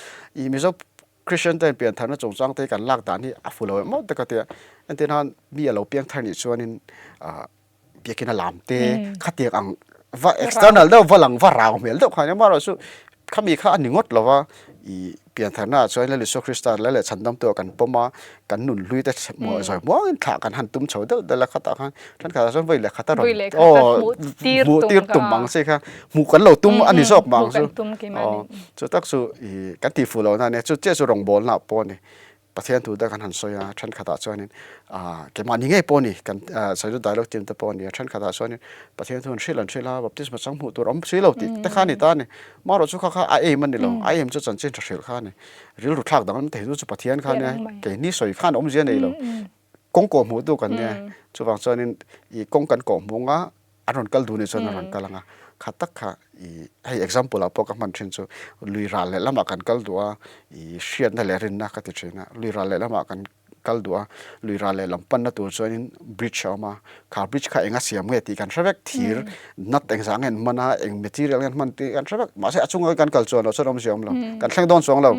i Mizo Kristian ten piantharna chungchang te hi kan lak dan hi a fu lo em maw te ka ti a, entir nan mi a lo piangthar nih chuanin ah biakina lam te khatiang ang va external deuh va lang va rau hmel deuh kha ania amaherawhchu khami kha a ni ngawt lo va ih piantharna ah chuan Lal Isua Krista leh leh chhandamtu ah kan pawm a kan nun hlui te zawi muangin thlah kan han tum chho deuh deuh a khatah khan thenkhatah chuan vawi leh khat a rawn aw hmuh tir tum ang chi kha hmuh kan lo tum a ni zawk mah ang chu aw chu tak chu ih kan tih fuh lohna a nia chu chiah chu rawngbawlna ah pawh a ni. Pathian thu te kan han sawi a, thenkhatah chuanin ah keimahni ngei pawh a ni, kan ah sawi chu dialogue team te pawh a ni a, thenkhatah chuanin Pathian thu an hrilh an hrilh a, baptisma chang hmuh tur awm si lo tih te kha a ni ta a ni. Marawh chu kha kha a aim a ni lo, a aim chu chanchin tha hrilh kha a ni. Rilru thlak danglam thei chu chu Pathian kha a nia, keini sawi khan awmzia nei lo, kawng kawh hmuh tu kan nia, chuvang chuanin ih kawng kan kawh hmuh anga An rawn kal duh nih chuan an rawn kal ang a, kha tak kha ih hei example ah pawh ka hman thin chu lui ral leh lamah kan kal duh a, ih hriatna leh rinna ka ti thin a, lui ral leh lamah kan kal duh a, lui ral leh lam panna tur chuanin bridge a awm a, kha bridge kha enga siam nge tih kan hre vek, thir nut engzah nge an hman a, eng material nge an hman tih kan hre vek, mahse a chunga kan kal chuan loh chuan awmzia awm lo, kan thleng dawn chuang lo,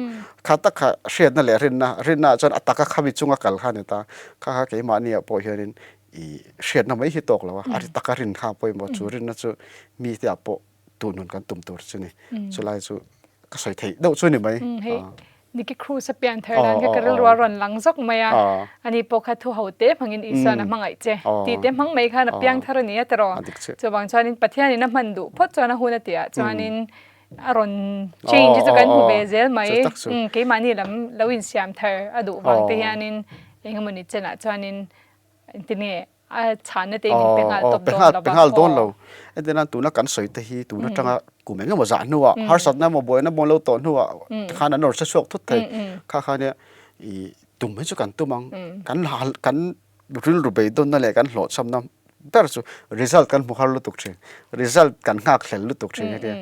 kha tak kha hriatna leh rinna, rinna ah chuan a taka khami chunga kal kha a ni ta, kha kha keimahni ah pawh hianin I hriatna mai hi tawk lo a, a ri taka rin kha pawimawh chu rinna chu mite ah pawh tuh nun kan tum tur chu ni. Chulai chu ka sawi theih deuh chu ni mai. Hei Nicky Cruz a pian thar dan kha ka rilru a rawn lang zawk mai a, ani pawh kha thu ho te hmangin Isuan a hmangaih che tih te hmang mai khan a piang thar a ni a tiraw. Chuvang chuanin Pathianin a hman duh phawt chuan a hun a tihah chuanin a rawn change chu kan hmu ve zel mai. Keimahni lam lo insiam thar a duh vang te hianin engemawni chenah chuanin Engtin a chhanna te min pe nghal tawp dawn lo va. Pe nghal dawn lo. Entir nan tuna kan sawi te hi tun atanga kum eng emaw zah hnuah harsatna emaw buaina emaw lo tawh hnuah khan an rawn hre chhuak thut thei. Kha kha nia ih tum hi chu kan tum ang. Kan kan rilru beidawnna leh kan hlawhchhamna ber chu result kan hmu har lutuk thin. Result kan nghak hlel lutuk thin heti a.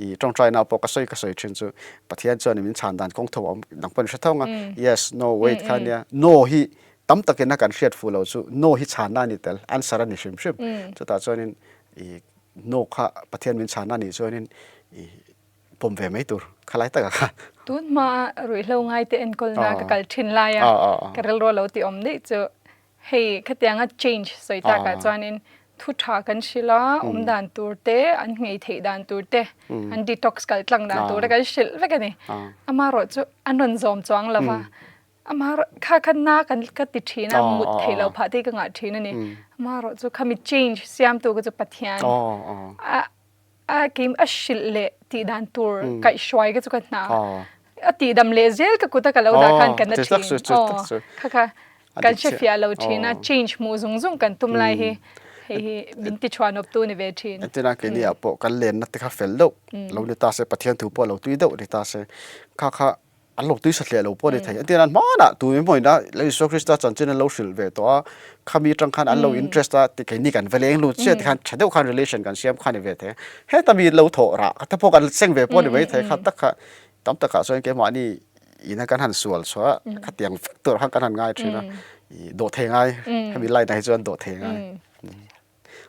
Ih tawngtaina pawh ka sawi ka sawi thin chu Pathian chuan min chhan dan kawng tho a awm dang pawh in hre tho ang a. Yes, no, wait kha nia no hi Tam takin a kan hriat fuh lo chu no hi chhanna a ni tel, answer a ni hrim hrim. Chutah chuanin i no kha Pathian min chhanna a nih chuanin i pawm ve mai tur khalai takah khan. Tun hma ruihhlo ngaite enkawlna ka kal thin lai a, ka rilru a lo ti awm daih chu hei khatianga change sawi takah chuanin. Thu tha kan hrilh a, awm dan tur te, an nghei theih dan tur te, an detox kal tlang dan tur te kan hrilh vek a ni. Amaherawh chu an rawn zawm chuang lo va, amaherawh kha kha na kan ka ti thin a, mut theih loh phah te hi ka ngah thin a ni. Amaherawh chu khami change siamtu kha chu Pathian a A keim a hrilh leh tih dan tur kaihhruai ka chu ka hna a tih dam leh zel ka kut a ka lo dah khan ka na thin aw kha kha kan hre fiah lo thin a change hmuh zung zung kan tum lai hi hei hi min ti chhuan awp tu ni ve thin. Entirna keini ah pawh kan lenna te kha fel deuh lo ni ta se Pathian thu pawh lo tui deuh ni ta se kha kha An lo tui satliah lo pawh a ni thei. Entir an hmanah tu emawina Lal Isua Krista chanchin an lo hrilh ve tawh a, khami atang khan an lo interest a, ti keini kan va leng lut chiah tikhan tha deuh khan relation kan siam kha a ni ve thei a. Heta mi lo thawh rah te pawh kan seng ve pawh a ni mai thei kha tak kha tam takah chuan keimahni ina kan han sual chhuah a, khatiang vek tur khan kan han ngai thin a, ih dawhthei ngai hemi line ah hi chuan dawhthei ngai.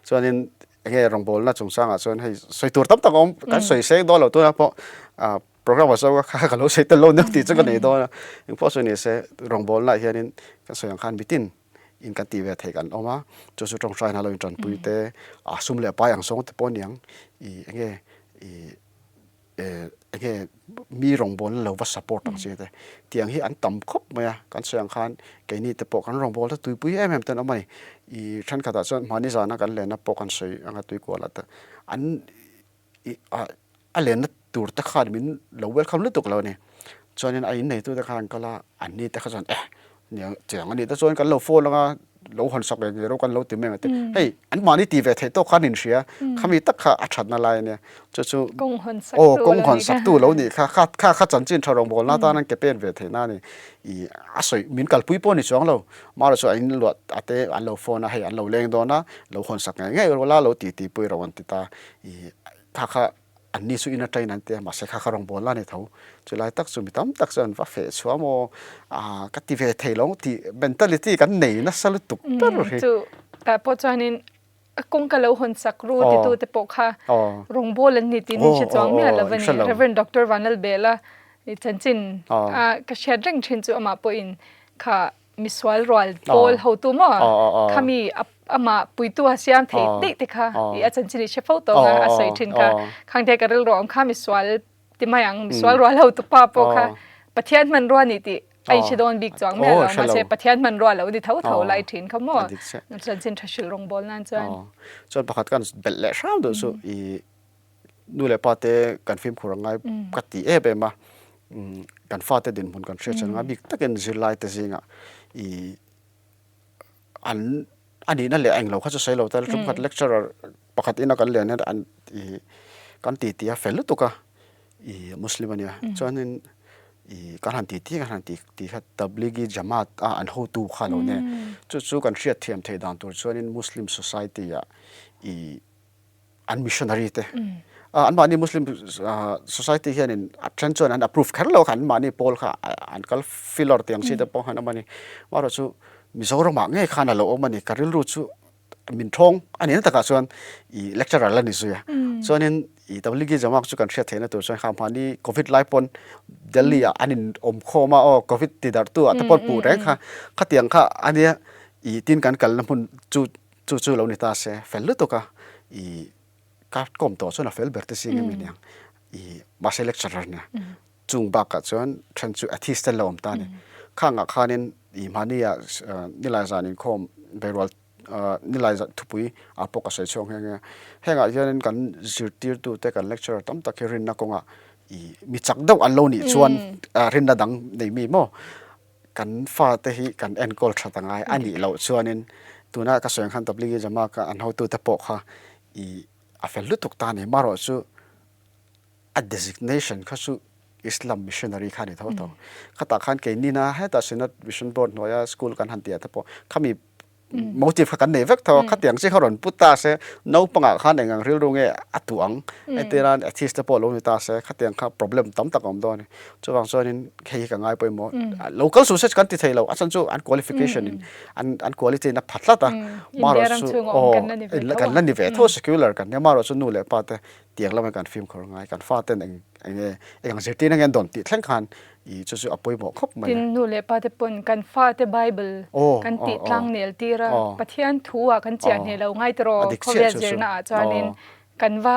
Chuanin enge rawngbawlna chungchangah chuan hei sawi tur tam tak a awm, kan sawi seng dawn lo tunah pawh ah Program a zo a kha ka lo sawi tel lo nia tih chu ka nei dawn a, engpawh sawi ni se rawngbawlna ah hianin kan sawi ang khan mitin in kan tih ve theih kan awm a, chu chu tawngtai hna lo in tanpui te a sum leh pai ang zawng te pawh a niang ih enge ih eh enge mi rawngbawlna lo va support ang chi te tiang hi an tam khawp mai a, kan sawi ang khan keini te pawh kan rawngbawlna tuipui em em te an awm a ni, ih thenkhatah chuan mahni zana kan lenna pawh kan sawi anga tuikual ah te an. A lenna tur te khan min lo welcome lutuk lo a ni. Chuanin a inneitute khan an kal a, anni te kha chuan eh niang chiang a nih te chuan kan lo phone anga lo hawn sak ve ngei rawh kan lo ti mai ang a ti. Hei anmahni ti ve theih tawk khan inhria, khami tak kha a thatna lai a nia. Chu chu aw kawng hawn sak tu lo nih kha, kha kha kha chanchin tha rawngbawlna atan an ke pen ve theihna a ni. Ih a sawi min kalpui pawh a ni chuang lo, Mara chu a in luah a te an lo phone a, hei an lo leng dawn a, lo hawn sak ngei ngei rawh la lo ti ti pui rawh an ti ta. I kha kha an ni chu in atangin an ti a, mahse kha kha rawngbâwl la ni tho. Chulai tak chu mi tam tak chuan va feh chhuah maw, ah ka ti ve thei lo tih mentality kan nei nasa lutuk ber hi. Chu tah pawh chuanin a kawngka lo hawn sak ru titu te pawh kha rawngbâwl an ni tiin in hre chuang miah lo a ni. Rev. Doctor Vanlalbela chanchin a ka hriat reng thin chu amah pawhin kha misual rual pawl hotu maw khami amah puitu a siam thei daih te kha i a chanchin i hre fo tawng a a sawi thin kha khang te ka rilru awm kha misual ti mai ang misual rual hotu pa pawh kha Pathian hmanrua ni tih a inhre dawn bik chuang miah lo mahse Pathian hmanrua lo ni tho tho lai thin kha maw chanchin tha hrilh rawngbawl nan chuan chuan pakhat kan belh leh hram duh chu i Nu leh pa te kan fimkhur a ngai ka ti em em a, kan fate dinhmun kan hriat chuan ngai bik takin zirlai te zingah ih an a nihna leh a englo kha chu sawi lo ta ila tumkhat lecturer pakhat ina kan len hian an ih kan ti ti a fel lutuk a ih muslim a nia chuanin ih kan han ti ti kan han ti ti kha Tablighi Jamaat a an hotu kha lo nia chu chu kan hriatthiam theih dan tur chuanin muslim society ah ih an missionary te anmahni Muslim society hianin a then chuan an approve kher lo kha anmahni pawl kha an kal filawr tiang chi te pawh khan awm a ni. Amaherawhchu chu Mizoramah ngei khan a lo awm a ni. Ka rilru chu min thawng a ni na takah chuan ih lecturer la ni zui a. Chuanin ih Tablighi Jamaat chu kan hriat theihna tur chuan kha mahni Covid lai pawn Delhi ah an in awm khawm a aw Covid ti darh tu ah te pawh an puh reng kha khatiang kha a nia ih tin kan kalna hmun chu Chu chu lo ni ta se, fel lutuk a, i ka kawm tawh chuan a fel ber te zing em aniang, i mahse lecturer nia, chung bakah chuan then chu atheist te an lo awm ta a ni. Khangah khanin i mahnia nilai zan inkhawm beirual nilai zan thupui ah pawh ka sawi chhuak nghe nghe a, hengah hianin kan zirtirtute kan lecturer tam tak hi rinna kawngah i mi chak deuh an lo nih chuan rinna dang nei mi maw Kan fate hi kan enkawl that a ngai a nih loh chuanin tuna ka sawi ang khan Tablighi Jamaat kha an hotute pawh kha ih a fel lutuk ta a ni. Marawh chu a designation kha chu Islam missionary kha a ni tho tho. Khatah khan keinina hetah Synod Mission Board hnuaia school kan han tih ah te pawh khami Motive kha kan nei vek tho a, khatiang chi kha rawn put ta se, naupangah khan eng ang rilru nge a tuh ang, entirnan atheist te pawh lo ni ta se, khatiang kha problem tam tak a awm dawn a ni. Chuvang chuanin hei hi ka ngai pawimawh, local success kan ti thei lo, a chhan chu an qualification in an quality in a pha tlat a, marawh chu aw kan la ni ve tho, secular kan nia, marawh chu nu leh pa te. Tiang lamah kan fimkhur ngai, kan faten eng eng nge eng ang zirtirna nge an dawn tih thleng khan ih chu chu a pawimawh khawp mai a. Tin, nu leh pa te pawn kan fate Bible kan tih tlang nel tir a, Pathian thu ah kan chiah hneh lo ngai tiraw khawvel zirna ah chuanin kan va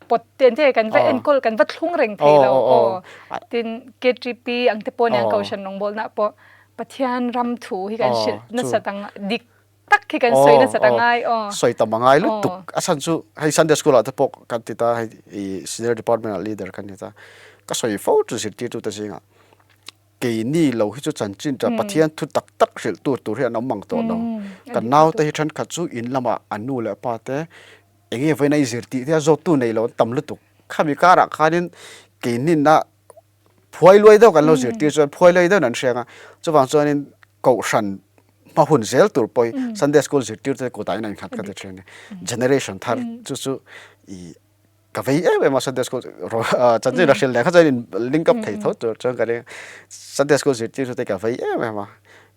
pawt te te kan va enkawl kan va thlung reng thei lo aw. Tin, KTP ang te pawh nia Kohhran rawngbawlna pawh Pathian ram thu hi kan hrilh nasat ang dik tak hi kan sawi nasat a ngai aw. Sawi tam a ngai lutuk. A chhan chu hei Sunday school ah te pawh kan ti ta hei i senior department ah leader kan ni ta. Ka sawi fo chu zirtirtu te zingah keini lo hi chu chanchin tha Pathian thu tak tak hrilh tur tur hi an awm mang tawh lo. Kan naute hi thenkhat chu in lamah an nu leh pa te eng nge vawiin a i zir tih te a zawttu nei lo an tam lutuk. Khami karah khanin keininna Phuai luai deuh kan lo zirtir chuan phuai luai deuhin an hriang a, chuvang chuanin kohhran hma hun zel tur pawh hi Sunday school zirtirtute kutah in a innghat ka ti thin a ni. Generation thar chu chu ih ka vei em em a Sunday school chanchin a hrilh leh kha chuan in link up thei tho tur chuan ka ring a, Sunday school zirtirtute ka vei em em a,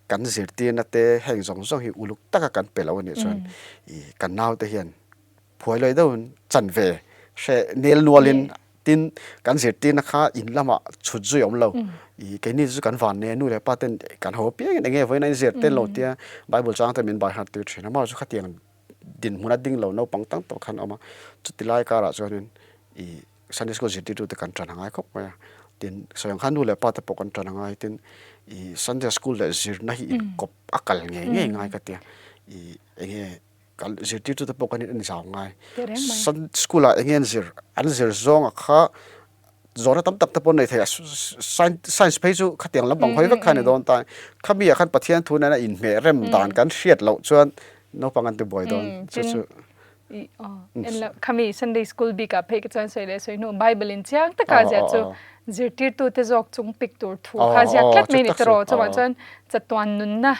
kan zirtirna te heng zawng zawng hi uluk taka kan pe lo a nih chuan ih kan naute hian Phuai luai deuhin chanve hre nel nualin tin kan zirtirna kha in lamah chhut zui a awm lo. Ih keini chu kan van nen nu leh pa ten kan ho apiangin eng nge vawiin a inzir tel lo tia Bible chang te min bai nghat tir thin a. Amaherawhchu chu khatiang dinhmun a ding lo naupang tam tak khan a awm a. Chuti lai karah chuanin ih Sunday school zirtirtute kan tan a ngai khawp mai a. Tin sawi ang khan nu leh pa te pawh kan tan a ngai. Tin ih Sunday school leh zirna hi inkawp a kal ngei ngei ngai ka tia. Ih eng nge Kan zirtirtute pawh kan in zau ngai. Sun school ah eng nge an zir? An zir zawng a kha zawhna tam tak te pawh an nei thei a, science phei chu khatiang lampang hawi vek kha a ni dawn ta. Khami ah khan Pathian thu nena inhmeh rem dan kan hriat loh chuan naupang an ti buai dawn. Chu chu. Khami Sunday school bik ah phei ka chuan sawi leh sawi hnu Bible in chiang taka ziah chu zirtirtute zawk chung pik tur thu kha ziak tlat mai a ni tawh. Chuvang chuan chatuan nunna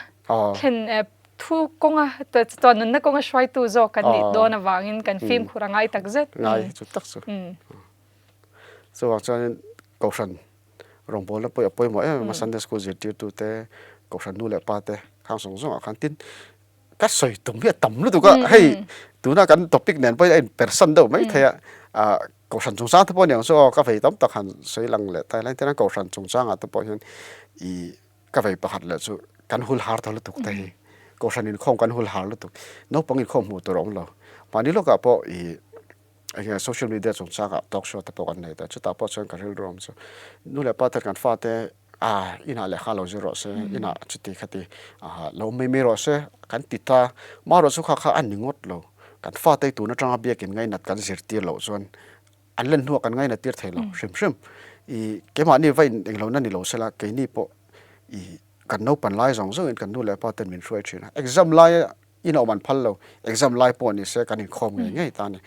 thlen Thu kawnga chuan nunna kawnga hruaitu zawk kan nih dawn avangin kan fimkhur a ngai tak zet. Ngai chu tak chu. Chuvang chuanin Kohhran rawngbawlna pawh a pawimawh em em a, Sunday School zirtirtute, Kohhran nu leh pa te khang zawng zawngah khan tin ka sawi tum hi a tam lutuk a, hei tuna kan topic nen pawhin a inpersan deuh mai thei a, ah Kohhran chungchang te pawh a ni ang chu aw ka vei tam tak han sawi lang leh ta ila, engtin a Kohhran chungchangah te pawh hian ih Ka vei pakhat leh chu kan hul har ta lutuk te hi. Kohhran inkhawm kan hul har lutuk. Naupang inkhawm hmuh tur a awm lo. Mahni lawkah pawh ih enge social media chungchangah talk show te pawh kan nei ta. Chutah pawh chuan ka rilru awm chu nu leh pa ten kan fate ah inah lehkha lo zir rawh se, inah chuti khati ah lo awm mai mai rawh se kan ti ta. Marawh chu kha kha a ni ngawt lo. Kan fate tun atanga biakin ngainat kan zirtir loh chuan An len hnuah kan ngaina tir thei lo hrim hrim. I keimahni va in englo na ni lo sela keini pawh i kan naupan lai zawng zawngin kan nu leh pa ten min hruai thin a. Exam laia in awm an phal lo, exam lai pawh ni se kan inkhawm ngei ngei ta a ni.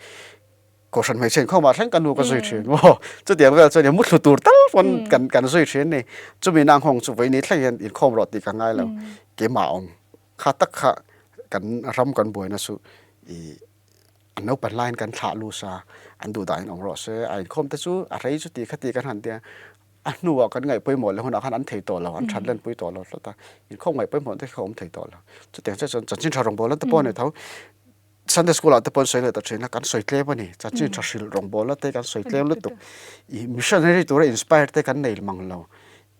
Kohhran hmeichhe inkhawmah thleng ka nu ka zui thin maw? Chutiang vel chuan muthlu tur tal pawn kan kan zui thin a ni. Chumi na nghawng chu vawiini thleng hian inkhawm rawh tih ka ngai lo. Keimah awm kha tak kha kan ram kan buaina chu i An naupan laiin kan thlah lus a, an duh dahin awm rawh se. A inkhawm te chu a rei chu ti kha ti kan han tia, a hnuah kan ngaih pawimawh leh hunah khan an thei tawh lo, an that lenpui tawh lo tlat a. Inkhawm ngaih pawimawh te kha awm thei tawh lo. Chutiang chiah chuan chanchin tha rawngbawlna te pawh a ni tho. Sunday school ah te pawh an sawi leh ta thin a, kan sawi tlem a ni. Chanchin tha hrilh rawngbawlna te kan sawi tlem lutuk. Ih missionary tura inspire te kan nei mang lo.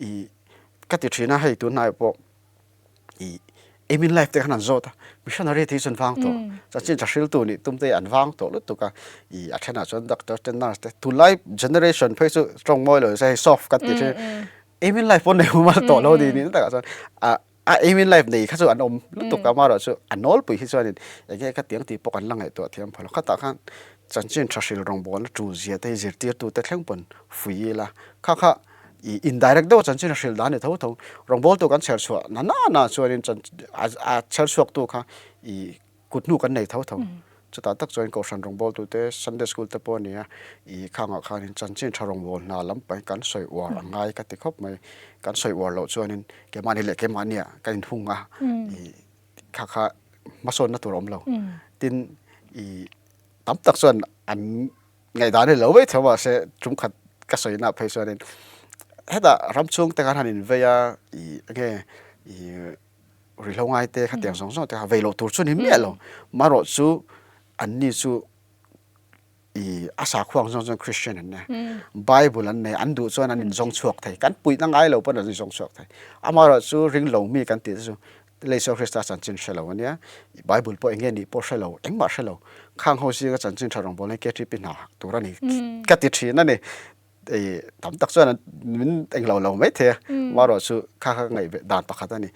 Ih ka ti thin a hei tunhnaiah pawh. i aim in life te khan an zawt a, missionary te hi chu an vang tawh, chanchin tha hriltu nih tum te hi an vang tawh lutuk a, i a thenah chuan doctor te nurse te tunlai generation phei chu tawng mawi lo se hei soft kan tih thin aim in life pawh nei mumal tawh lo ni ni takah chuan a a aim in life nei kha chu an awm lutuk a amaherawh chu a nawlpui hi chuanin enge khatiang tih pawh kan la ngaihtuah thiam phawlh khatah khan chanchin tha hril rawngbawlna tul zia te hi zirtirtu te thleng pawn fui ila kha kha I indirect deuh chanchin a hrilh dan ni tho tho. Rawngbawltu kan chher chhuah na na na chuanin a chher chhuaktu kha i kut hnu kan nei tho tho. Chutah tak chuan Kohhran rawngbawltute Sunday School te pawh a ni a, i khangah khanin chanchin tha rawngbâwl hna lam pah kan sawi uar a ngai ka ti khawp mai. Kan sawi uar loh chuanin keimahni leh keimahniah kan inhung a, i kha kha hmasawnna tur a awm lo. Tin, i tam tak chuan an Ngaihdan hi lo mai tho mahse tum khat ka sawi na phei chuanin hetah ram chhung te khan han in vei a ih enge ih ruihhlo ngai te khatiang zawng zawng te kha vei loh tur chu ni miah lo marawh chu an ni chu I a sakhua ang zawng chuan Christian an nia. Bible an nei, an duh chuan an inzawng chhuak thei. Kan puihna ngai lo pawn an inzawng chhuak thei. Amaherawhchu ring lo mi kan tih te chu Lei Isua Krista chanchin hre lo a nia. Bible pawh eng nge nih pawh hre lo, engmah hre lo. Khang ho zinga chanchin tha rawngbawlna hi KTP hna tur a ni ka ti thin a ni. I tam tak chuan min englo lo mai thei a, amaherawhchu kha kha ka ngaih dan pakhat a ni.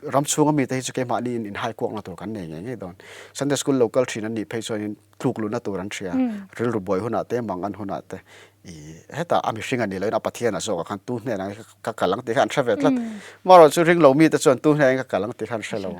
Ram chhunga mite hi chu keimahni in inhai kuakna tur kan nei ngei ngei dawn. Sunday school lo kal thin an nih phei chuanin tluk luhna tur an hria. Rilru buai hunah te, mang an hunah te i hetah a mihring a nih lohin a Pathian a zawk ah khan tu hnenah nge ka kal ang tih kha an hre ve tlat. Amaherawhchu ring lo mite chuan tu hnenah nge ka kal ang tih kha an hre lo.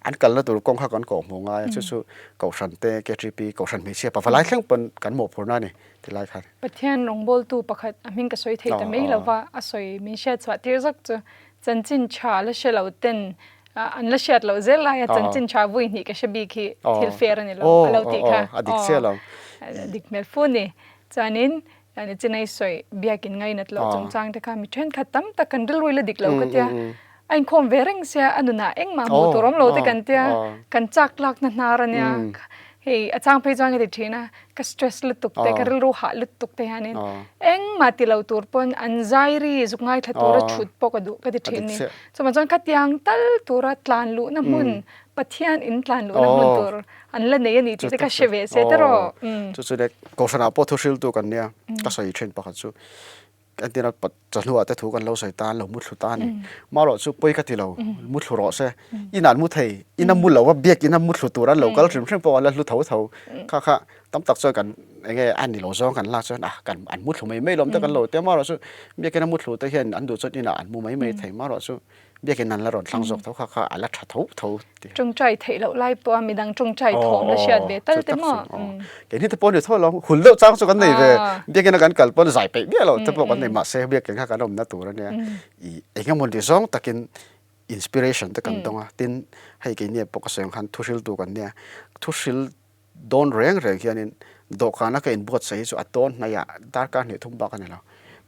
An kalna tur kawng kha kan kawhhmuh ngai a, chu chu Kohhran te, KTP, Kohhran hmeichhia pavalai thleng pawn kan mawhphurhna a ni ti lai khan. Pathian rawngbawltu pakhat a hming ka sawi thei ta mai lova a sawi min hriatchhuah tir zawk chu Chanchin tha la hre lo ten an la hriat loh zel laia chanchin tha vui hnih ka hre bik hi thil fair a ni lo a lo tih kha. A dik chiah lo. A dik hmel fu ni. Chuanin Chinai sawi biakin ngainat loh chungchang te kha mi thenkhat tam tak kan rilru ila dik lo ka tia. A inkhawm ve reng sia a nunah engmah hmuh tur awm lo te kan tia kan chak lakna hnar a nia. Hei a chang phei chuan ka ti thin a, ka stress lutuk te, ka rilru hah lutuk te hianin engmah ti lo tur pawn an zai ri zuk ngaithla tura thut pawh ka duh ka ti thin ni. Chuvang chuan khatiang tal tura tlan luhna hmun, Pathian in tlan luhna hmun tur an la nei a ni tih te kha hre ve se tiraw. Chu chu le Kohhranah pawh thuhriltu kan nia, ka sawi thin pakhat chu. Entirna chawhnuah te thu kan lo sawi ta, an lo muthlu ta a ni. Marawh chu pawi ka ti lo, muthlu rawh se. Inah an mu thei, ina mu lo a, biakin a muthlu tur an lo kal hrim hrim pawh a la hlu tho tho. Kha kha tam tak chuan kan eng nge a ni lo zawng kan lak chuan ah kan an muthlu mai mai lawm te kan lo ti a, marawh chu biakin a muthlu te hian an duh chuan inah an mu mai mai thei, marawh chu Biakin an la rawn thlang zawk tho kha kha a la tha tho tho ti. Tawngtai theih loh lai pawh a midang tawngtai thawm la hriat ve tal te maw? Keini te pawh ni tho lo, hul deuh chang chu kan nei ve. Biakin a kan kal pawn zai peih miah loh te pawh kan nei mahse biakin kha kan awmna tur a nia. I eng emaw ni zawng takin inspiration te kan dawng a, tin hei keini pawh ka sawi ang khan thuhriltu kan nia, thuhril Dawn reng reng hianin dawhkana ka inbuatsaih hi chu a dawn hnaiah darkar hnih thum bak a ni lo.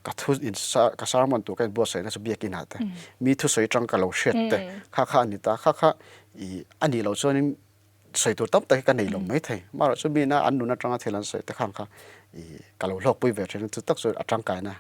Ka thu in ka sermon tur ka inbuatsaihna chu biakinah te, mi thusawi tang ka lo hriat te kha kha a ni ta. Kha kha ih a nih loh chuanin sawi tur tam tak hi ka nei lo mai thei. Amaherawhchu chu mina an nun atanga thil an sawi te khang kha ih ka lo hlawkpui ve thin a, chu tak chu a tangkaina.